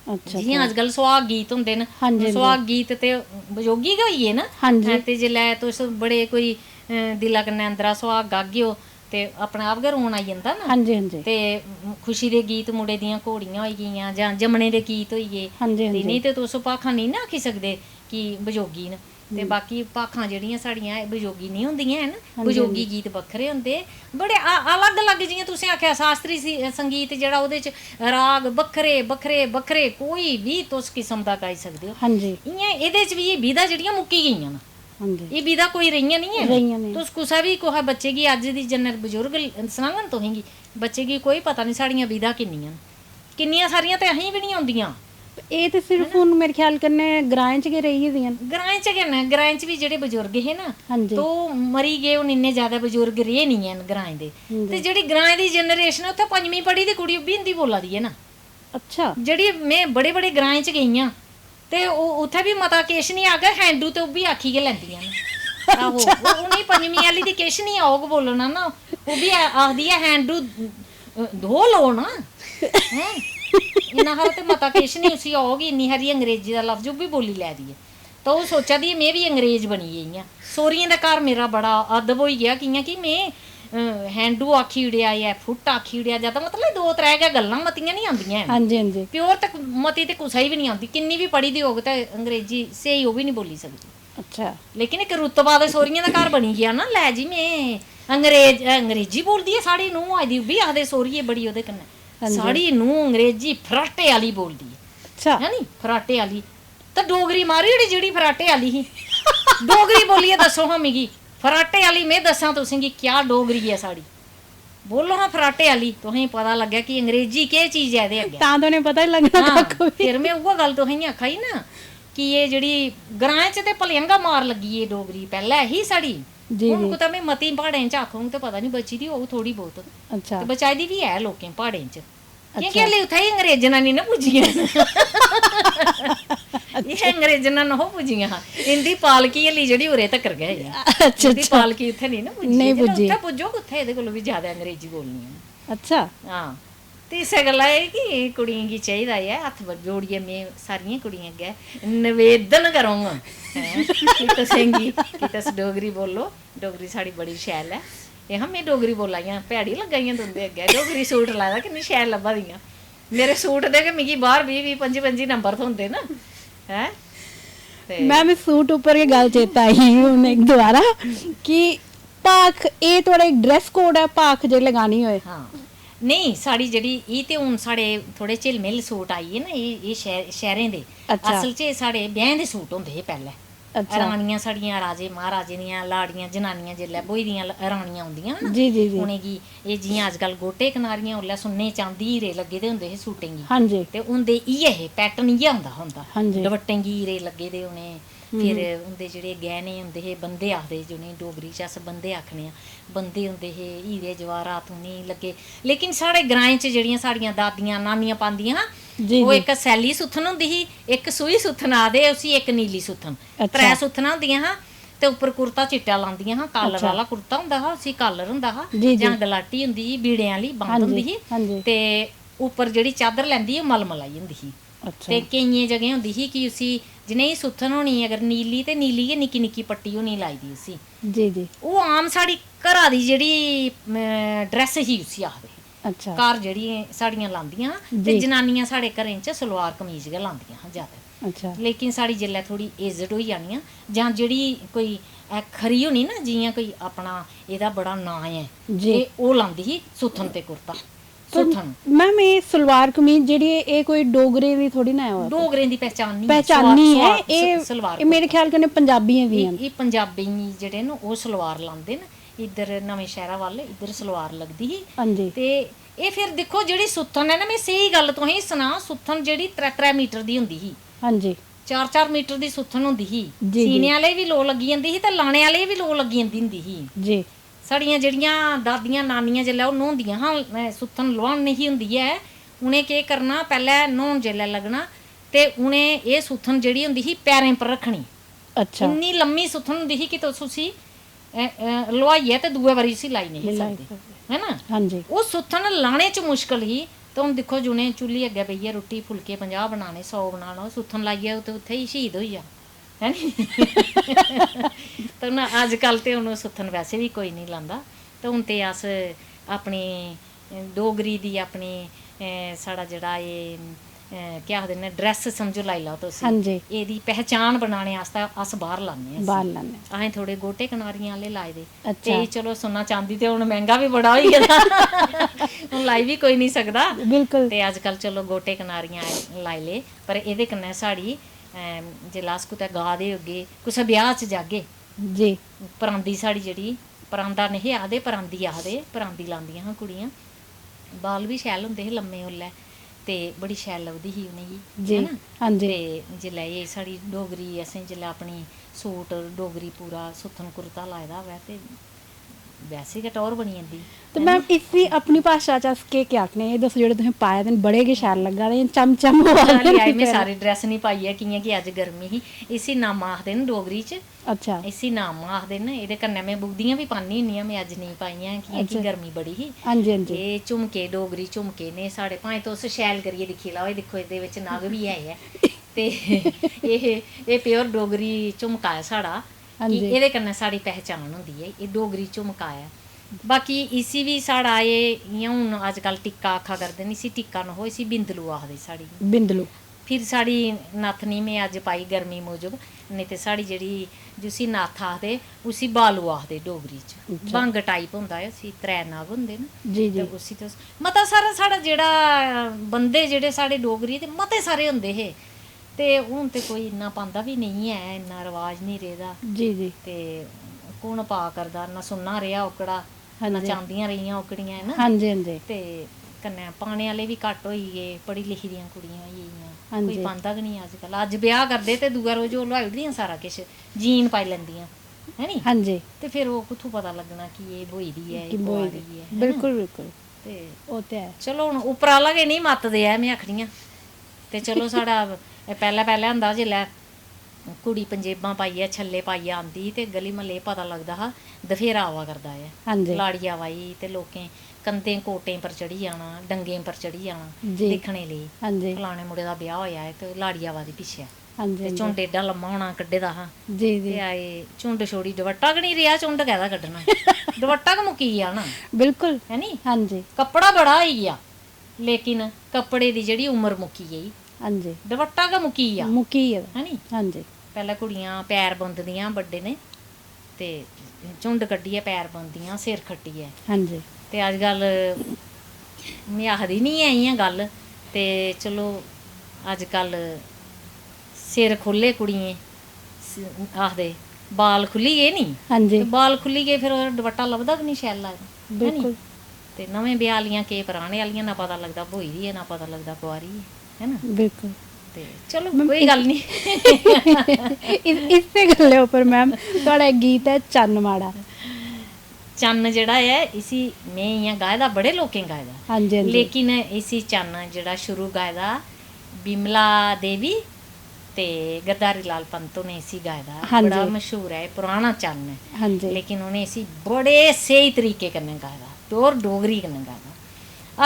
अच्छा, जि'यां अच्छा। अजकल सुहाग गीत होंदे न, हां जी, हां जी। सुहाग गीत ते बजोगी गै होई गे ना। हां जी। ते जिसलै तुस बड़े कोई, अ, दिला कन्नै अंदरा सुहाग गागे ओ, ते अपने आप गै रोन आई जंदा ना। हां जी, हां जी। ते खुशी दे गीत, मुड़े दियां घोड़ियां होई गेइयां, जां जमने दे गीत होई गे, हां जी, हां ते जी। इ'नेंगी ते तुस भाखां नेईं ना आखी सकदे कि बजोगी न। ते हम्म। बाकी भाखां जेह्ड़ियां साढ़ियां, एह् बजोगी निं होंदियां हैन। हां जी, हां बजोगी जी। गीत बक्खरे होंदे, बड़े अ-, अलग-अलग, जि'यां तुसें आखेआ, शास्त्री सी-, संगीत जेह्ड़ा, ओह्दे च राग बक्खरे, बक्खरे, बक्खरे, कोई बी तुस किस्म दा गाई सकदे ओ। हां जी। इ'यां एह्दे च बी एह् विधा जेह्ड़ियां मुक्की गेइयां न। हां जी। एह् विधा कोई रेहियां निं हैन। रेहियां नेईं। तुस कुसै बी, कुसै बच्चे गी, अज्ज दी जनर-, बजुर्ग ल-, सनाङन तुसेंगी, बच्चे गी कोई पता निं साढ़ियां विधा किन्नियां न। किन्नियां सारियां ते असेंगी बी निं औंदियां। एह् ते सिर्फ हून मेरे ख्याल कन्नै ग्राएं च गै रेही गेदियां न। ग्राएं च गै न, ग्राएं च बी जेह्ड़े बजुर्ग हे ना, हां जी। ते ओह् मरी गे, हून इन्ने ज्यादा बजुर्ग रेह् निं हैन ग्राएं दे। हां जी। ते जेह्ड़ी ग्राएं दी जनरेशन ऐ, उत्थै पंजमीं पढ़ी दी कुड़ी, ओह् बी हिंदी बोला दी ऐ ना। अच्छा। जेह्ड़ी में बड़े-बड़े ग्राएं च गेई आं, ते ओह्, उत्थै बी मता किश निं आखग, हैंडू ते ओह् बी आखी गै लैंदियां न। आहो, ओह्, उ'नेंगी पंजमीं आह्ली दी किश निं औग बोलना ना, ओह् बी आ-, आखदी ऐ, "हैंडू, अ, धो लो ना।" हैं? इन्ना हारा ते मता किश निं उसी औग, इन्नी हारी अंग्रेजी दा लफ्ज ओह् बी बोली लै दी ऐ। ते ओह् सोचा दी, "में बी अंग्रेज बनी गेई आं।" सौह्रियें दे घर मेरा बड़ा अदब होई गेआ, कि'यां कि में, अ, हैंडू आखी ओड़ेआ, जां फुट आखी ओड़ेआ, जां तां मतलब दो त्रै गै गल्लां, मतियां निं आंदियां हैन। हां जी, हां जी। प्योर ते मती ते कुसै गी बी निं आंदी, किन्नी बी पढ़ी दी होग ते अंग्रेजी स्हेई ओह् बी निं बोली सकदी। अच्छा। लेकिन इक रुतबा ते सौह्रियें दे घर बनी गेआ ना, "लै जी, में अंग्रेज, अंग्रेजी बोलदी ऐ साढ़ी नूंह्, आई दी।" ओह् बी आखदे सौह्रिये बड़ी ओह्दे कन्नै, हां जी। "साढ़ी नूंह् अंग्रेजी फराटे आह्ली बोलदी ऐ।" अच्छा। है नी? फराटे आह्ली। ते डोगरी मारी ओड़ी जेह्ड़ी फराटे आह्ली ही। डोगरी बोलियै दस्सो हां मिगी। फराटे आह्ली में दस्सां तुसेंगी क्या डोगरी ऐ साढ़ी। बोलो हां फराटे आह्ली, तुसेंगी पता लग्गै कि अंग्रेजी केह् चीज ऐ एह्दे अग्गें। तां ते उ'नें पता गै लग्गना हां, कक्ख बी। फिर में उ'ऐ गल्ल तुसेंगी आखा दी ना कि एह् जेह्ड़ी ग्राएं च ते भलेआं गै मार लग्गी दी डोगरी, पैह्लें ऐ ही साढ़ी। जी, हून जी। कुतै में मती प्हाड़ें च आखङ ते पता निं बची दी होग थोह्ड़ी बहुत। अच्छा। ते बचाई दी बी ऐ लोकें प्हाड़ें च। क्योंकि हल्ली उत्थै एह् अंग्रेजां निं ना पुज्जियां। एह् अंग्रेजां ना नहो पुज्जियां हा। इं'दी पालकी हल्ली जेह्ड़ी उरे तक्कर गै ऐ। अच्छा, इं'दी अच्छा। पालकी उत्थै निं ना पुज्जी। नेईं जेल्लै पुज्जी। उत्थै पुज्जो, उत्थै एह्दे कोलू बी ज्यादा अंग्रेजी बोलनी ऐ। अच्छा। हां। ते इस्सै गल्ला एह् कि कुड़ियें गी चाहिदा ऐ, हत्थ ब-, जोड़ियै में सारियें कुड़ियें अग्गें नवेदन करङ, हैं, कि तुसें गी, कि तुस डोगरी बोलो, डोगरी साढ़ी बड़ी शैल ऐ। एह् हां, में डोगरी बोला दियां, भैड़ी लग्गा दियां तुं'दे अग्गें, डोगरी सूट लाए दा, किन्नी शैल लब्भा दियां। मेरे सूट दे गै मिगी बाह्र बीह् बीह्, पंजी पंजी नंबर थ्होंदे न, हैं? ते मैम, इस सूट उप्पर गै गल्ल चेता आई ही हून इक दोबारा कि भाख, एह् थुआढ़ा इक ड्रैस कोड ऐ, भाख जे लगानी होए? हां। नेईं, साढ़ी जेह्ड़ी, एह् ते हून साढ़े थोह्ड़े झिलमिल सूट आई गे ना, एह्, एह् शैह्-, शैह्रें दे। अच्छा। असल च एह् साढ़े ब्याहें दे सूट होंदे हे पैह्लें। अच्छा। रानियां साढ़ियां, राजे महाराजे दियां लाड़ियां जनानियां जेल्लै ब्होई दियां ल-, रानियां औंदियां ना, जी, जी, जी। उ'नेंगी एह् जि'यां अजकल गोटे कनारियां, उसलै सुन्ने चांदी हीरे लग्गे दे होंदे हे सूटें गी। हां जी। ते उं'दे इ'यै हे, पैटर्न इ'यै होंदा हा उं'दा। हां जी। दपट्टें गी हीरे लग्गे दे होने, फिर उं'दे जेह्ड़े गैह्ने होंदे हे, बंदे आखदे, जि'नेंगी डोगरी च अस बंदे आखने आं, बंदे होंदे हे, हीरे जवाहरात उ'नेंगी लग्गे। लेकिन साढ़े ग्राएं च जेह्ड़ियां साढ़ियां दादियां नानियां पांदियां हां, जी, ओह् जी। इक सैल्ली सुत्थन होंदी ही, इक सूही सुत्थन आखदे उसी, इक नीली सुत्थन। अच्छा। त्रै सुत्थनां होंदियां हां। ते उप्पर कुर्ता चिट्टा लांदियां हां, कालर अच्छा। आह्ला कुर्ता होंदा हा, उसी कालर होंदा हा, जी, जी। जां गलाटी होंदी ही, बीड़ें आह्ली बंद हां जी, होंदी ही। हां जी। ते उप्पर जेह्ड़ी चादर लैंदी ही, ओह् मलमलाई होंदी ही। अच्छा। ते केइयें जगहें होंदी ही कि उसी जनेही सुत्थन होनी, अगर नीली, ते नीली गै निक्की निक्की पट्टी होनी लाई दी उसी। जी, जी। ओह् आम साढ़ी घरा दी जेह्ड़ी, अम, ड्रैस ही, उसी आखदे हे। अच्छा। घर जेह्ड़ी साढ़ियां लांदियां हां, ते जी। जनानियां साढ़े घरें च सलवार कमीज गै लांदियां हां जैदा। अच्छा। लेकिन साढ़ी जिसलै थोह्ड़ी एजड होई जानी आं, जां जेह्ड़ी कोई, अ, खरी होनी ना, जि'यां कोई अपना एह्दा बड़ा नांऽ ऐ, जी। एह् ओह् लांदी ही सुत्थन ते कुर्ता। पर सुत्थन। मैम, एह् सलवार कमीज जेह्ड़ी ऐ, एह् कोई डोगरें दी थोह्ड़ी ना ऐ। डोगरें दी पहचान निं ऐ, पहचान सलवार, निं ऐ, सलवार, एह्, स-, सलवार एह् मेरे कुर्ता। ख्याल कन्नै पंजाबियें दी एह्, ऐ। एह् पंजाबी जेह्ड़े न, ओह् सलवार लांदे न। इद्धर नमें शैह्रा वल्ल इद्धर सलवार लगदी ही। हां जी। ते एह् फिर दिक्खो, जेह्ड़ी सुत्थन ऐ ना, में स्हेई गल्ल तुसेंगी सनां, सुत्थन जेह्ड़ी त्रै त्रै मीटर दी होंदी ही, हां जी। चार चार मीटर दी सुत्थन होंदी ही। जी, जी। सीने आह्ले बी लोऽ लग्गी जंदी ही ते लाने आह्ले बी लोऽ लग्गी जंदी होंदी ही। जी। साढ़ियां जेह्ड़ियां दादियां नानियां जिसलै ओह् न्होंदियां हां, अ, सुत्थन लोआन नेईं ही होंदी ऐ, उ'नें केह् करना, पैह्लें न्हौन जिसलै लग्गना ते उ'नें एह् सुत्थन जेह्ड़ी होंदी ही, पैरें पर रक्खनी। अच्छा। इन्नी लम्मी सुत्थन होंदी ही कि तुस उसी, अ, अ, लोआइयै ते दूए बारी उसी लाई नेईं हे नेईं लाई सकदे, सकदे। है ना? हां जी। ओह् सुत्थन लाने च मुश्कल ही। ते हून दिक्खो, जि'नें चु'ल्ली अग्गें बेहियै रुट्टी, फुलके पंजाह् बनाने, सौ बनाना, ओह् सुत्थन लाइयै ते उत्थै ही शहीद होई जा, है नी? ते हून अजकल ते हून ओह् सुत्थन वैसे बी कोई निं लांदा। ते हून ते अस अपनी डोगरी दी, अपनी, अ, साढ़ा जेह्ड़ा एह्, अ, केह् आखदे न, ड्रैस समझो, लाई लैओ तुस। हां जी। एह्दी पहचान बनाने आस्तै अस बाह्र लान्ने आं इसी। बाह्र लान्ने आं। असें थोह्ड़े गोह्टे कनारियां आह्ले लाए दे। अच्छा। ते चलो, सुन्ना चांदी ते हून मैंह्गा बी बड़ा होई गेदा। हून लाई बी कोई निं सकदा। बिल्कुल। ते अजकल चलो गोह्टे कनारियां लाई ले, पर एह्दे कन्नै साढ़ी, अम, जेल्लै अस कुतै गा दे होगे, कुसै ब्याह् च जागे, जी। परांदी साढ़ी जेह्ड़ी, परांदा नेईं हे आखदे, परांदी आखदे, परांदी लांदियां हां कुड़ियां। बाल बी शैल होंदे हे लम्मे उसलै, ते बड़ी शैल लभदी ही उ'नेंगी, जी, है ना? हां जी। ते जिसलै एह् साढ़ी डोगरी, असें जिसलै अपनी सूट डोगरी पूरा सुत्थन कुर्ता लाए दा होऐ, ते वैसे गै टौह्र बनी जंदी, ते है ना? मैम, इसी अपनी भाशा च अस केह् केह् आखने? एह् दस्सो, जेह्ड़े तुसें पाए दे न, बड़े गै शैल लग्गा दे, इ'यां चम चम होआ दे हाली आई न। में सारी ड्रैस निं पाई ऐ, कि'यां कि अज्ज गर्मी ही। इसी नामा आखदे न डोगरी च। अच्छा। इसी नामा आखदे न। एह्दे कन्नै में बुगदियां बी पान्नी होन्नी आं, में अज्ज नेईं पाइयां, कि'यां कि अच्छा। गर्मी बड़ी ही। हां जी, हां जी। एह् झुमके, डोगरी झुमके ने साढ़े, भाएं तुस शैल करियै दिक्खी लैओ, एह् दिक्खो, एह्दे बिच नग बी है ऐ। ते एह्, एह् pure डोगरी झुमका ऐ साढ़ा, हां कि जी। एह्दे कन्नै साढ़ी पहचान होंदी ऐ, एह् डोगरी झुमका ऐ। बाकी इसी बी साढ़ा एह्, इ'यां हून अजकल टिक्का आखा करदे न, इसी टिक्का नहो, इसी बिंदलू आखदे साढ़ी। बिंदलू। फिर साढ़ी नत्थ निं में अज्ज पाई गर्मी मूजब, नेईं ते साढ़ी जेह्ड़ी, जिसी नत्थ आखदे, उसी बालू आखदे डोगरी च। अच्छा। बंग type होंदा ऐ, उसी त्रै नग होंदे न। जी, जी। ते उसी तुस, मता सारा साढ़ा जेह्ड़ा बंदे जेह्ड़े साढ़े डोगरी दे मते सारे होंदे हे, ते हून ते कोई इन्ना पांदा बी नेईं ऐ, इन्ना रवाज निं रेह्दा। जी, जी। ते कु'न पा करदा, ना सुन्ना रेहा ओकड़ा, हां ना जी। चांदियां रेहियां ओकड़ियां, है ना? हां जी, हां जी। ते कन्नै पाने आह्ले बी घट्ट होई गे, पढ़ी लिखी दियां कुड़ियां होई गेइयां, हां कोई जी। पांदा गै निं अजकल। अज्ज ब्याह् करदे ते दूआ रोज ओह् लोआई ओड़दियां सारा किश, जीन पाई लैंदियां, है नी? हां जी। ते फिर ओह् कुत्थूं पता लग्गना कि एह् ब्होई दी ऐ, कि एह् ब्होई पोआ दी। दी ऐ, है ना? बिल्कुल, बिल्कुल। ते ओह् ते ऐ। चलो, हून उप्पर आह्ला गै निं मत देऐ, में आखनी आं। ते चलो, साढ़ा एह् पैह्लें पैह्लें होंदा, जिसलै कुड़ी पंजेबां पाइयै, छल्ले पाइयै आंदी ही ते गली म्हल्ले गी पता लगदा हा दफेरा आवा करदा ऐ, हां जी। लाड़ी आवा दी, ते लोकें कंधें कोटें पर चढ़ी जाना, डंगें पर चढ़ी जाना जी। दिक्खने लेई, हां जी। फलाने मुड़े दा ब्याह होआ ऐ ते लाड़ी आवा दी पिच्छें। हां जी, ते हां जी। झुंड एड्डा लम्मा होना कड्ढे दा हा। जी, जी। ते आए झुंड छोड़ी, दपट्टा गै निं रेहा, झुंड कैह्दा कड्ढना? दपट्टा गै मुक्की गेआ ना, बिल्कुल। है नी? हां जी। कपड़ा बड़ा होई गेआ, लेकिन कपड़े दी जेह्ड़ी उम्र मुक्की गेई, हां जी। दपट्टा गै मुक्की गेआ, मुक्की गेदा। है नी? हां जी। पैह्लें कुड़ियां पैर बुनदियां बड्डे ने, ते झुंड कड्ढियै पैर बुनदियां, सिर खट्टियै। हां जी। ते अजकल में आखदी निं ऐ इ'यां गल्ल, ते चलो, अजकल सिर खु'ल्ले कुड़ियें, स- आखदे, बाल खु'ल्ली गे नी, हां जी। ते बाल खु'ल्ली गे, फिर ओह् दपट्टा लभदा बी निं शैल लगदा, है नी? बिल्कुल। ते नमें ब्याह आह्लियां केह्, पराने आह्लियां, ना पता लगदा ब्होई दी ऐ, ना पता लगदा कुआरी ऐ, है ना? बिल्कुल। ते चलो, मैम, कोई इस- गल्ल निं। इस इस्सै गल्लै उप्पर मैम, थुआढ़ा इक गीत ऐ चन्न माड़ा। चन्न जेह्ड़ा ऐ, इसी में इ'यां गाए दा, बड़े लोकें गाए दा, हां जी, हां जी। लेकिन इसी चन्न जेह्ड़ा शुरू गाए दा बिमला देवी ते गद्दारी लाल पंत होरें इसी गाए दा। हां बड़ा जी। मशहूर ऐ, एह् पराना चन्न ऐ, हां जी। लेकिन उ'नें इसी बड़े स्हेई तरीके कन्नै गाए दा, प्योर डोगरी कन्नै गाए दा।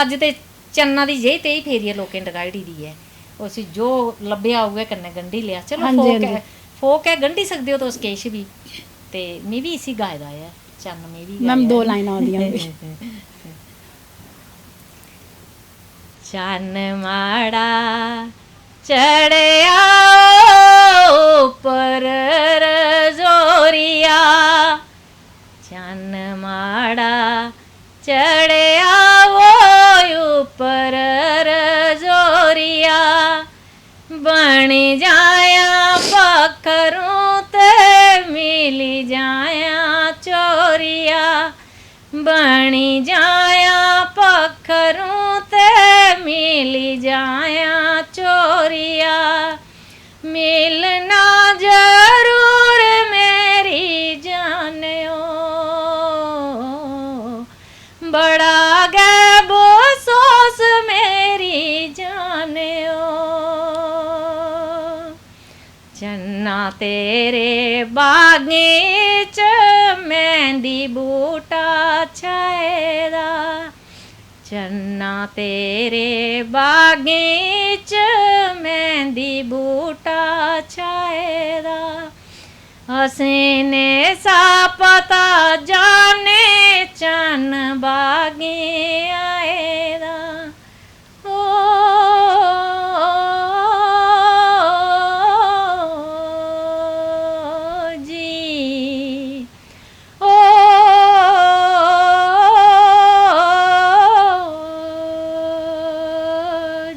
अज्ज ते चन्ना दी जेही तेही फेरियै लोकें टकाई ओड़ी दी ऐ, उसी जो लब्भेआ उ'ऐ कन्नै गंढी लेआ। चलो, हां जी, फोक हां जी। ऐ, फोक ऐ, गंढी सकदे ओ तुस किश बी। ते में बी इसी गाए दा ऐ, चन्न में बी मैम, गाया दो ऐ। लाइनां ओह्दियां बी। चन्न माड़ा चढ़ेआ उप्पर रजोरिया, चन्न माड़ा चढ़ेआ वो उप्पर रजोरिया, बनी जायां पक्खरू ते मिली जायां चोरिया, बनी जायां पक्खरू ते मिली जायां चोरिया, मिलना जरूर मेरी जानेओ, बड़ा गै बसोस मेरी जानेओ। चन्ना तेरे बागें च मेंह्दी बूह्टा छाए दा, चन्ना तेरे बागें च मेंह्दी बूह्टा छाए दा। हसीने सा पता जाने चन्न बागें आए दा। ओ जी, ओ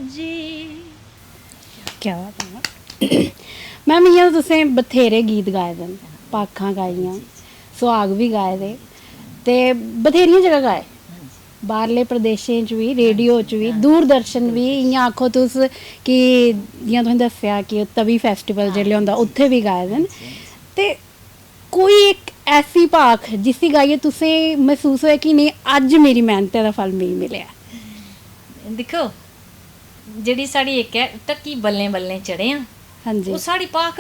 जी। क्या बात है मैम। मैम, इ'यां तुसें बथेरे गीत गाए दे न, भाखां गाइयां, सुहाग बी गाए दे, ते बथेरियां जगह गाए, बाहरले प्रदेशें च बी, रेडियो च बी, दूरदर्शन बी, इ'यां आखो तुस कि जि'यां तुसें दस्सेआ कि तवी फेस्टिवल जेल्लै होंदा, उत्थै बी गाए दे न। ते कोई इक ऐसी भाख जिसी गाइयै तुसें मसूस होऐ कि नेईं, अज्ज मेरी मेहनतै दा फल मिगी मिलेआ? दिक्खो, जेह्ड़ी साढ़ी इक ऐ ढक्की बल्लें बल्लें चढ़े आं, हां जी। ओह् साढ़ी भाख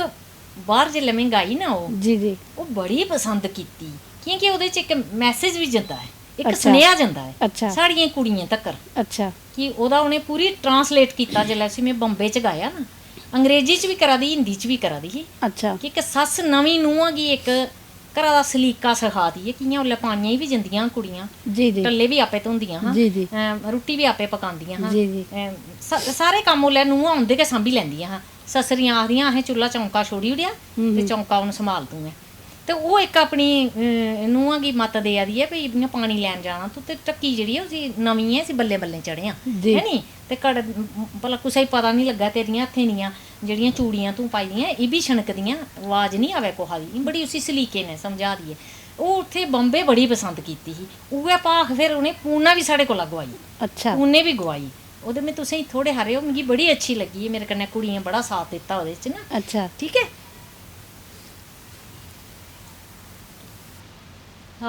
बाहर जेल्लै में गाई ना, ओह् जी, जी। ओह् बड़ी पसंद कीती, क्योंकि ओह्दे च इक मैसेज बी जंदा ऐ, इक अच्छा। सनेहा जंदा ऐ अच्छा। साढ़ियें कुड़ियें तक्कर, अच्छा। कि ओह्दा उ'नें पूरी ट्रांसलेट कीता। जेल्लै उसी में बम्बे च गाया ना, अंग्रेजी च बी करा दी, हिंदी च बी करा दी ही, अच्छा। कि इक सस्स नमीं नूंहा गी इक घरा दा सलीका सखा दी ऐ, कि'यां उसलै पानियै गी बी जंदियां हियां कुड़ियां, जी, जी। टल्ले बी आपे धोंदियां हियां, जी, जी। अं, रुट्टी बी आपे पकांदियां हियां, जी, जी। अं, सा-, सारे कम्म उसलै नूंहां उं'दे गै सांभी लैंदियां हियां। सस्सरियां आखदियां, "असें चु'ल्ला चौंका छोड़ी ओड़ेआ हम्म, ते हम्म। चौंका हून संभाल तूं गै।" ते ओह् इक अपनी, अं, नूंहा गी मत्त देआ दी ऐ भई, इ'यां पानी लैन जाना तूं ते ढक्की जेह्ड़ी ऐ उसी नमीं ऐ, इसी बल्लें बल्लें चढ़ेआं, जी। है नी? ते कड़-, भला कुसै गी पता निं लग्गै तेरियां हत्थें दियां जेह्ड़ियां चूड़ियां तूं पाई दियां, एह् बी छनकदियां, अवाज निं आवै कुसै दी। बड़ी उसी सलीके नै समझा दी ऐ। ओह् उत्थै बम्बे बड़ी पसंद कीती ही। उ'ऐ भाख फिर उ'नें पूना बी साढ़े कोला गोआई। अच्छा। उ'नें बी गोआई। ओह् ते में तुसें गी थोह्ड़े हारे, ओह् मिगी बड़ी अच्छी लग्गी। मेरे कन्नै कुड़ियें बड़ा साथ दित्ता ओह्दे च ना। अच्छा। ठीक ऐ? आ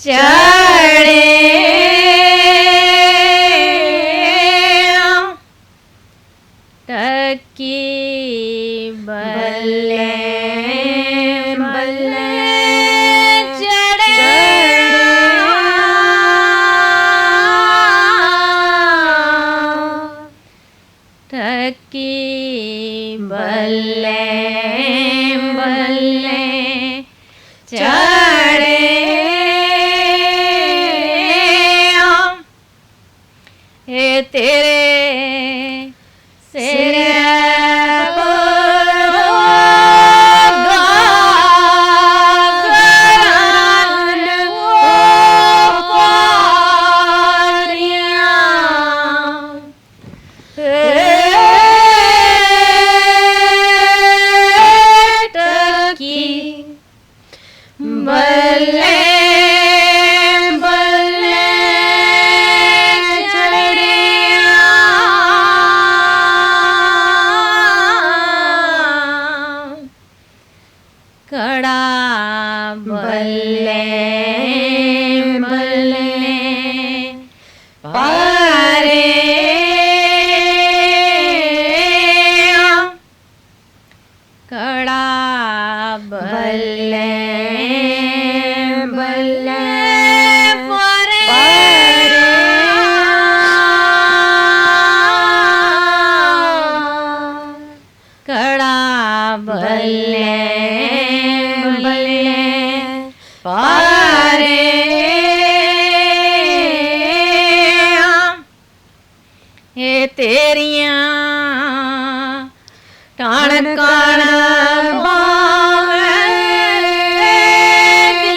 चढ़े, टक्की बल्लें बल्लें चढ़े, टक्की बल्लें बल्लें चढ़े। ए तेरे सिरै पर गागरां न ओ प्यारियां। ए टक्की बल्लें बल्लें चढ़ेआ। कड़ा बल्लें बल्लें परेआ। कड़ा बल्लें बल्लें परेआ। कड़ा बल्लें बल्लें परेआ। ए तेरियां टनकन बाहें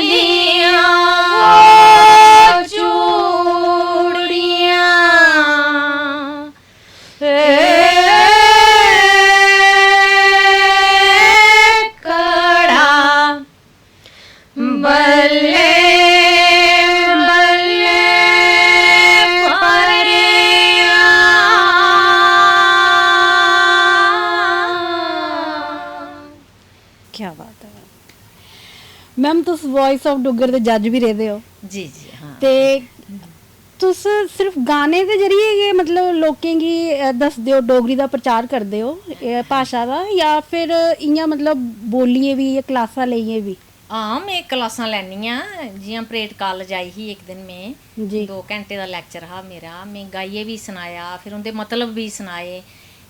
दियां ओ चूड़ियां। ए कड़ा बल्लें बल्लें परेआ। क्या बात है मैम। मैम, तुस वॉइस ऑफ डुग्गर दे जज भी रेह्दे ओ। जी, जी, हाँ। ते तुस सिर्फ गाने दे जरिए गै, मतलब, लोकें गी, अ, दसदे ओ, डोगरी दा प्रचार करदे ओ, अ, भाशा दा, जां फिर इ'यां, मतलब, बोलियै बी जां क्लासां लेइयै बी? हां, में क्लासां लैन्नी आं। जि'यां परेड कालेज आई ही इक दिन में, जी। दो घैंटे दा लैक्चर हा मेरा, में गाइयै बी सनाया, फिर उं'दे मतलब बी सनाए।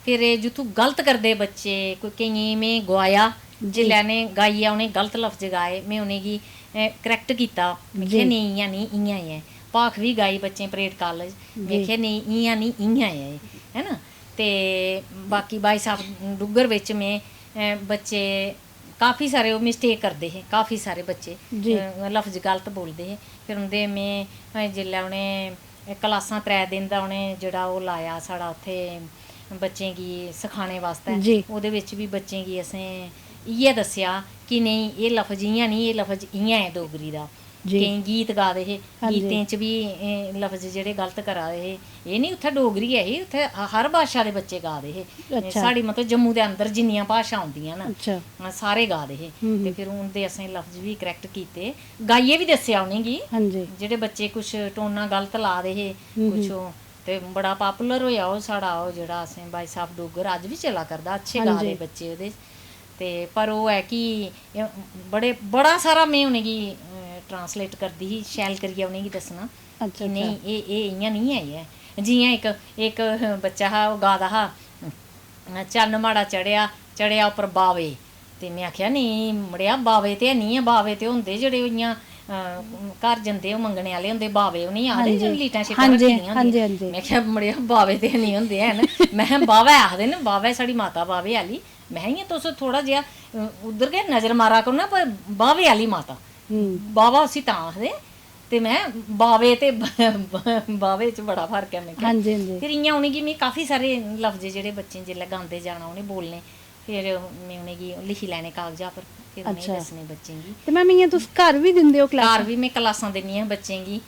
फिर एह् जित्थूं गलत करदे बच्चे, कोई केइयें गी में गोआया, जी। जिसलै उ'नें गाइयै उ'नें गलत लफ्ज गाए, में उ'नेंगी, अ, correct कीता। में आखेआ, जी। "नेईं, इ'यां निं, इ'यां ऐ।" भाख बी गाई बच्चें परेड कालेज। में जी। आखेआ, "नेईं, इ'यां निं, इ'यां ऐ एह्।" है ना? ते बाकी भाई साहब डुग्गर बिच में, अ, बच्चे काफी सारे ओह् mistake करदे हे, काफी सारे बच्चे, जी। अ, लफ्ज गलत बोलदे हे। फिर उं'दे में, अ, जिसलै उ'नें क्लासां त्रै दिन दा उ'नें जेह्ड़ा ओह् लाया साढ़ा उत्थै बच्चें गी सखाने बास्तै, जी। ओह्दे बिच बी बच्चें गी असें इ'यै दस्सेआ कि नेईं, एह् लफ्ज इ'यां निं, एह् लफ्ज इ'यां ऐ डोगरी दा। जी। केईं गीत गा दे हे, हां जी। गीतें च बी एह् लफ्ज जेह्ड़े गलत करा दे हे। एह् निं, उत्थै डोगरी गै ही, उत्थै ह-, हर भाशा दे बच्चे गा दे हे। अच्छा। साढ़ी, मतलब, जम्मू दे अंदर जिन्नियां भाशां औंदियां न, अच्छा। अ, सारे गा दे हे। हम्म, ते हम्म। फिर उं'दे असें लफ्ज बी correct कीते, गाइयै बी दस्सेआ उ'नेंगी। हां जी। जेह्ड़े बच्चे कुछ टोनां गलत ला दे हे, हम्म, कुछ हम्म। ओह्, ते बड़ा popular होएआ ओह् साढ़ा, ओह् जेह्ड़ा असें भाई साहब डुग्गर, अज्ज बी चला करदा, अच्छे हां गा दे जी। बच्चे ओह्दे च। ते पर ओह् ऐ कि एह् बड़े, बड़ा सारा में उ'नेंगी, अ, translate करदी ही, शैल करियै उ'नेंगी दस्सना अच्छा, कि अच्छा। नेईं, एह्, एह् इ'यां निं ऐ, एह्। जि'यां इक, इक बच्चा हा, ओह् गा दा हा, "चन्न माड़ा चढ़ेआ, चढ़ेआ उप्पर बावे।" ते में आखेआ, "नेईं मड़ेआ, बावे ते हैनी ऐ, बावे ते होंदे जेह्ड़े इ'यां, अ, घर जंदे, ओह् मंगने आह्ले होंदे, बावे उ'नेंगी आखदे, हां जी। जेह्ड़ी लीटां शीटां हां जी, रक्खी दियां हां जी, होंदियां।" हां जी। में आखेआ, "मड़ेआ, बावे ते हैनी होंदे हैन।" में आखेआ, "बावे आखदे न, बावे साढ़ी माता बावे आह्ली।" में, "इ'यां तुस थोह्ड़ा जेहा, अ, उद्धर गै नजर मारा करो ना, पर बावे आह्ली माता, हम्म। बावा उसी तां आखदे।" ते में, बावे ते ब-, ब-, बावे च बड़ा फर्क ऐ, में आखेआ। हां जी, हां जी। फिर इ'यां उ'नेंगी, में काफी सारे लफ्ज जेह्ड़े बच्चें जिसलै गांदे जाना, उ'नें बोलने, फिर में उ'नेंगी लिखी लैने कागजा पर, फिर उ'नेंगी अच्छा। दस्सने बच्चें गी। ते मैम, इ'यां तुस घर बी दिंदे ओ घर क्लासां? बी में क्लासां दिन्नी आं बच्चें गी।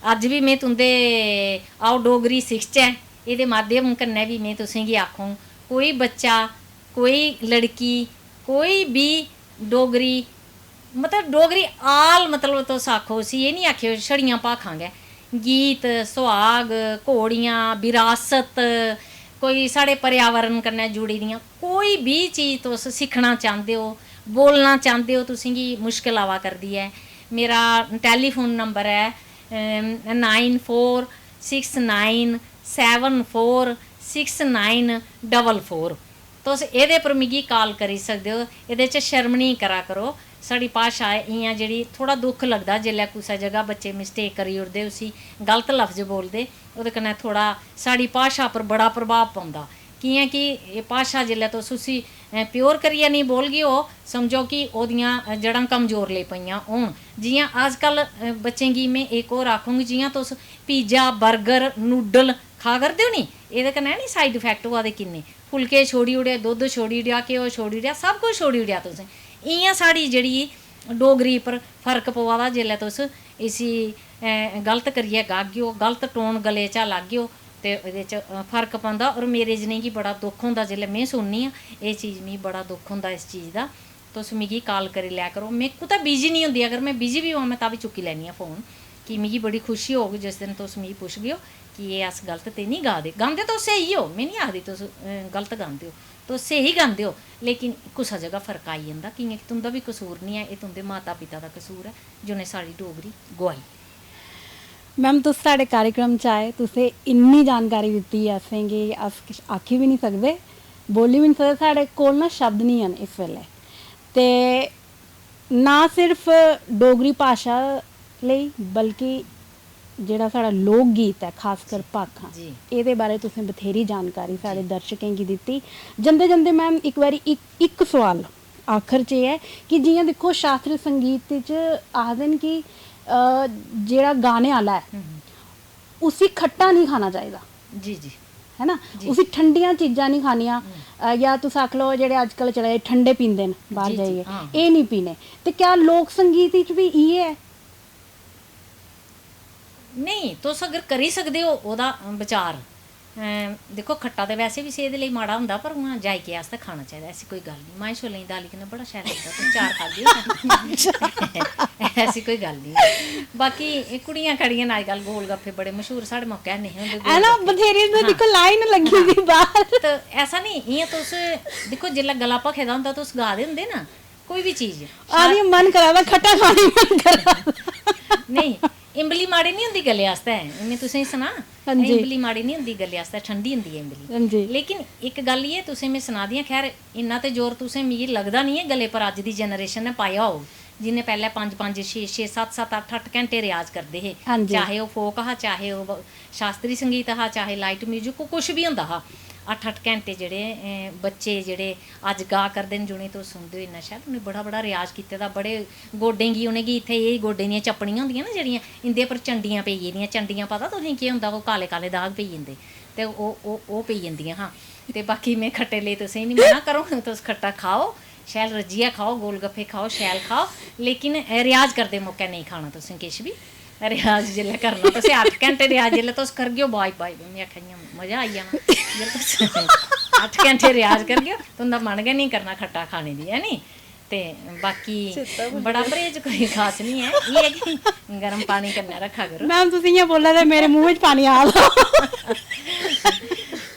अज्ज बी में तुं'दे आओ डोगरी सिखचै, एह्दे माध्यम कन्नै बी में तुसेंगी आखङ, कोई बच्चा, कोई लड़की, कोई बी डोगरी मतलब डोगरी all, मतलब तुस आखो उसी, एह् निं आखेओ छड़ियां भाखां गै। गीत, सुहाग, घोड़ियां, विरासत, कोई साढ़े पर्यावरण कन्नै जुड़ी दियां कोई बी चीज तुस सिक्खना चांह्दे ओ, बोलना चांह्दे ओ, तुसेंगी मुश्कल आवा करदी ऐ, मेरा टैलीफोन नंबर ऐ nine four six nine seven four six nine double four. तुस एह्दे पर मिगी काल करी सकदे ओ। एह्दे च शर्म निं करा करो। साढ़ी भाशा ऐ इ'यां, जेह्ड़ी थोह्ड़ा दुख लगदा जेल्लै कुसै जगह बच्चे मिस्टेक करी ओड़दे, उसी गलत लफ्ज बोलदे, ओह्दे कन्नै थोह्ड़ा साढ़ी भाशा पर बड़ा प्रभाव पौंदा। कि'यां कि एह् भाशा जेल्लै तुस उसी प्योर करियै नेईं बोलगे ओ, समझो कि ओह्दियां जड़ां कमजोर लेई पेइयां होन। जि'यां अजकल बच्चें गी में इक होर आखङ, जि'यां तुस पिज्जा, बर्गर, नूडल खा करदे ओ नी, एह्दे कन्नै नी साइड इफैक्ट होआ दे किन्ने? फुलके छोड़ी ओड़े, दुद्ध छोड़ी ओड़ेआ, घ्यो छोड़ी ओड़ेआ, सब कुछ छोड़ी ओड़ेआ तुसें। इ'यां साढ़ी जेह्ड़ी डोगरी पर फर्क पवा दा, जेल्लै तुस इसी गलत करियै गागेओ, गलत टोन गले चा लाग्गेओ, ते एह्दे च फर्क पौंदा। और मेरे जनेही गी बड़ा दुख होंदा जेल्लै में सुननी आं एह् चीज, मिगी बड़ा दुख होंदा इस चीज दा। तुस मिगी काल करी लै करो। में कुतै बिजी निं होंदी, अगर में बिजी बी होआं, में तां बी चुक्की लैन्नी आं फोन, कि मिगी बड़ी खुशी होग जिस दिन तुस मिगी पुच्छगेओ कि एह् अस गलत ते निं गा दे। गांदे तुस स्हेई ओ, में निं आखदी तुस गलत गांदे ओ, तुस स्हेई गांदे ओ, लेकिन कुसै जगह फर्क आई जंदा, कि'यां कि तुं'दा बी कसूर निं ऐ, एह् तुं'दे माता पिता दा कसूर ऐ जि'नें साढ़ी डोगरी गोआई। मैम, तुस साढ़े कार्यक्रम च आए, तुसें इन्नी जानकारी दित्ती ऐ असेंगी, अस किश आखी बी निं सकदे, बोल्ली बी निं सकदे, साढ़े कोल ना शब्द निं हैन इस बेल्लै। ते ना सिर्फ डोगरी भाशा लेई, बल्कि जेह्ड़ा साढ़ा लोक गीत ऐ, खासकर भाखां, एह्दे बारै तुसें बथ्हेरी जानकारी साढ़े दर्शकें गी दित्ती। जंदे जंदे मैम, इक बारी इक इक सोआल आखर च एह् ऐ कि जि'यां दिक्खो, शास्त्रीय संगीत च आखदे न कि जेह्ड़ा गाने आह्ला ऐ, उसी खट्टा निं खाना चाहिदा। जी जी। है ना? उसी ठंडियां चीजां निं खानियां। जां तुस आखी लैओ, जेह्ड़े अजकल चला दे ठंडे पींदे न बाह्र जाइयै, एह् निं पीने। ते क्या लोक संगीत च बी इ'यै ऐ? नेईं, तुस अगर करी सकदे ओ ओह्दा बचार, दिक्खो, खट्टा ते वैसे बी सेह्त लेई माड़ा होंदा, पर उ'आं जायके आस्तै खाना चाहिदा, ऐसी कोई गल्ल निं। माएं छोलें दी दाली कन्नै बड़ा शैल लगदा, तुस चार खागेओ। ऐसी कोई गल्ल निं। बाकी एह् कुड़ियां खड़ियां न अजकल, गोल गफ्फे बड़े मशहूर, साढ़े मौके है नेईं हे होंदे गोल गफ्फे। है ना, बथ्हेरे, दिक्खो, लाइन लग्गी दी बाह्र। ते ऐसा निं, इ'यां तुस दिक्खो, जिसलै गला भखे दा होंदा, तुस गा दे होंदे ना, कोई बी चीज। आदि मन करा दा, खट्टा खाने मन करा दा। नेईं, इम्बली माड़ी निं होंदी गले आस्तै, में तुसें गी सनां। हां जी। इम्बली माड़ी निं होंदी गले आस्तै, ठंडी होंदी ऐ इम्बली। हां जी। लेकिन इक गल्ल एह् तुसें में सना दी आं, खैर, इन्ना ते जोर तुसें, मिगी लगदा निं ऐ गले पर अज्ज दी जनरेशन ने पाया होग, जिन्ने पैह्लें पंज पंज, छे छे, सत्त सत्त, अट्ठ अट्ठ घैंटे रियाज करदे हे। हां जी। चाहे ओह् फोक हा, चाहे ओह् शास्त्री संगीत हा, चाहे लाइट म्यूजिक, ओह् कुछ बी होंदा हा, अट्ठ अट्ठ घैंटे जेह्ड़े बच्चे जेह्ड़े अज्ज गा करदे न, जि'नेंगी तुस सुनदे ओ इन्ना शैल, उ'नें बड़ा बड़ा रियाज कीते दा, बड़े गोड्डें गी, उ'नेंगी इत्थै एह् गोड्डें दियां चप्पड़ियां होंदियां ना जेह्ड़ियां, इं'दे पर चंडियां पेई गेदियां, चंडियां पता तुसेंगी केह् होंदा, ओह् काले काले दाग पेई जंदे, ते ओह् ओह् ओह् पेई जंदियां हां। ते बाकी में खट्टे लेई तुसेंगी निं मना करो, तुस खट्टा खाओ, शैल रज्जियै खाओ, गोलगफ्फे खाओ, शैल खाओ, लेकिन रियाज करदे मौकै नेईं खाना तुसें किश बी। रियाज जिसलै करना, तुसें अट्ठ घैंटे रियाज जिसलै तुस करगे ओ, बाय बाय, में आखेआ इ'यां मजा आई जाना। जिसलै तुस अट्ठ घैंटे रियाज करगे ओ, तुं'दा मन गै नेईं करना खट्टा खाने दी, है नी? ते बाकी बड़ा परहेज कोई खास निं ऐ, एह् ऐ कि गर्म पानी कन्नै रक्खा करो। मैम, तुस इ'यां बोला दे, मेरे मुंह च पानी आ दा।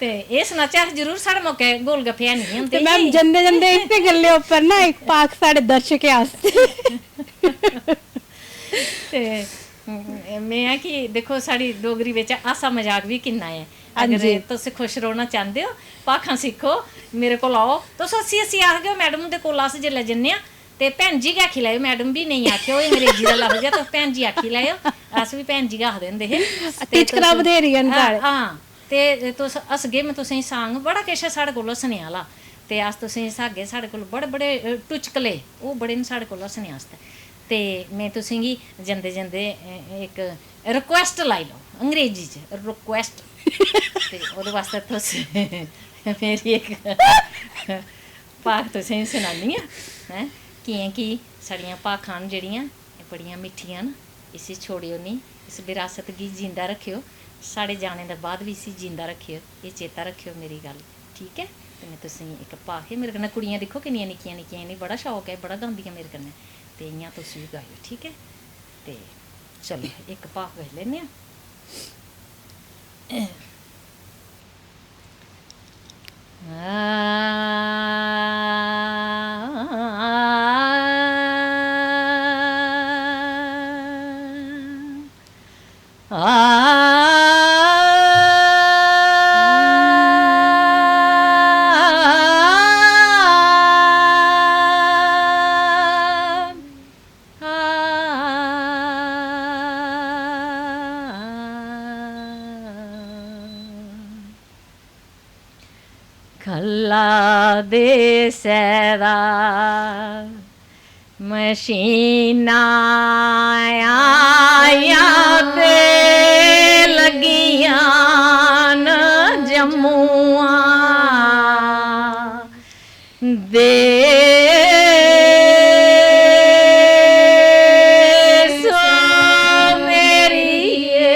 ते एह् सनाचै अस जरूर, साढ़े मौके गोलगफ्फे है निं होंदे। ते मैम, जंदे जंदे इस्सै गल्लै उप्पर ना इक भाख साढ़े दर्शकें आस्तै। ते में आं कि दिक्खो, साढ़ी डोगरी बिच हासा मजाक बी किन्ना ऐ। अगर तुस खुश रौह्ना चांह्दे ओ, भाखां सिक्खो, मेरे कोल आओ। तुस हस्सी हस्सी आखगे ओ, "मैडम हुंदे कोल अस जिसलै जन्ने आं ते भैन जी गै आखी लैएओ, मैडम बी नेईं आखेओ, एह् अंग्रेजी दा लफ्ज ऐ, तुस भैन जी आखी लैएओ।" अस बी भैन जी गै आखदे होंदे हे। ते टिचकरां तुस बथ्हेरियां न हां, साढ़े। हां। ते तुस हसगे, में तुसेंगी सांग, बड़ा किश ऐ साढ़े कोल हस्सने आह्ला। ते अस तुसेंगी हसागे, साढ़े कोल बड़े बड़े टुचकले, ओह् बड़े न साढ़े कोल हस्सने आस्तै। ते में तुसेंगी जंदे जंदे इक रिक्वेस्ट लाई लैओ, अंग्रेजी च रिक्वेस्ट। ते ओह्दे बास्तै तुस मेरी इक भाख तुसेंगी सनानी आं, हैं, कि'यां कि साढ़ियां भाखां न जेह्ड़ियां, एह् बड़ियां मिट्ठियां न। इसी छोड़ेओ निं, इस बरासत गी जींदा रक्खेओ, साढ़े जाने दे बाद बी इसी जींदा रक्खेओ, एह् चेता रक्खेओ मेरी गल्ल, ठीक ऐ? ते में तुसेंगी इक भाख, एह् मेरे कन्नै कुड़ियां दिक्खो किन्नियां निक्कियां निक्कियां, इ'नेंगी बड़ा शौक ऐ, बड़ा गांदियां मेरे कन्नै। ते इ'यां तुस बी गाएओ, ठीक ऐ? ते चलो, इक भाख गाई लैन्ने आं। खल्ला देसै दा मशीनां आइयां ते लग्गियां न जम्मुआं। देसो मेरिये,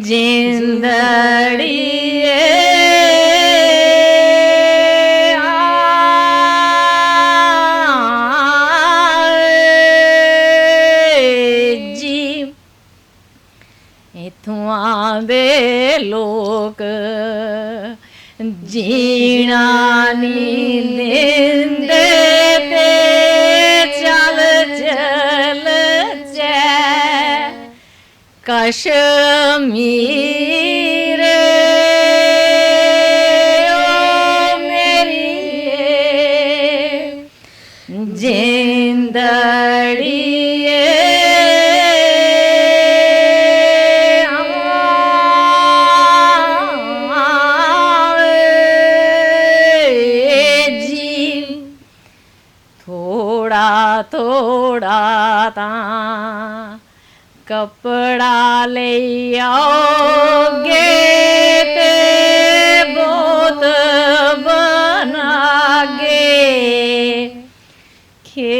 जिंदड़िये, आ जी। इत्थुआं दे लोक जीना निं दिंदे ते चल चलचै कश्मीर, ओ मेरिये, जिंदड़िये, आवे जी। थोड़ा थोड़ा तां कपड़ा लेई आओगे ते बोत बनागे। खे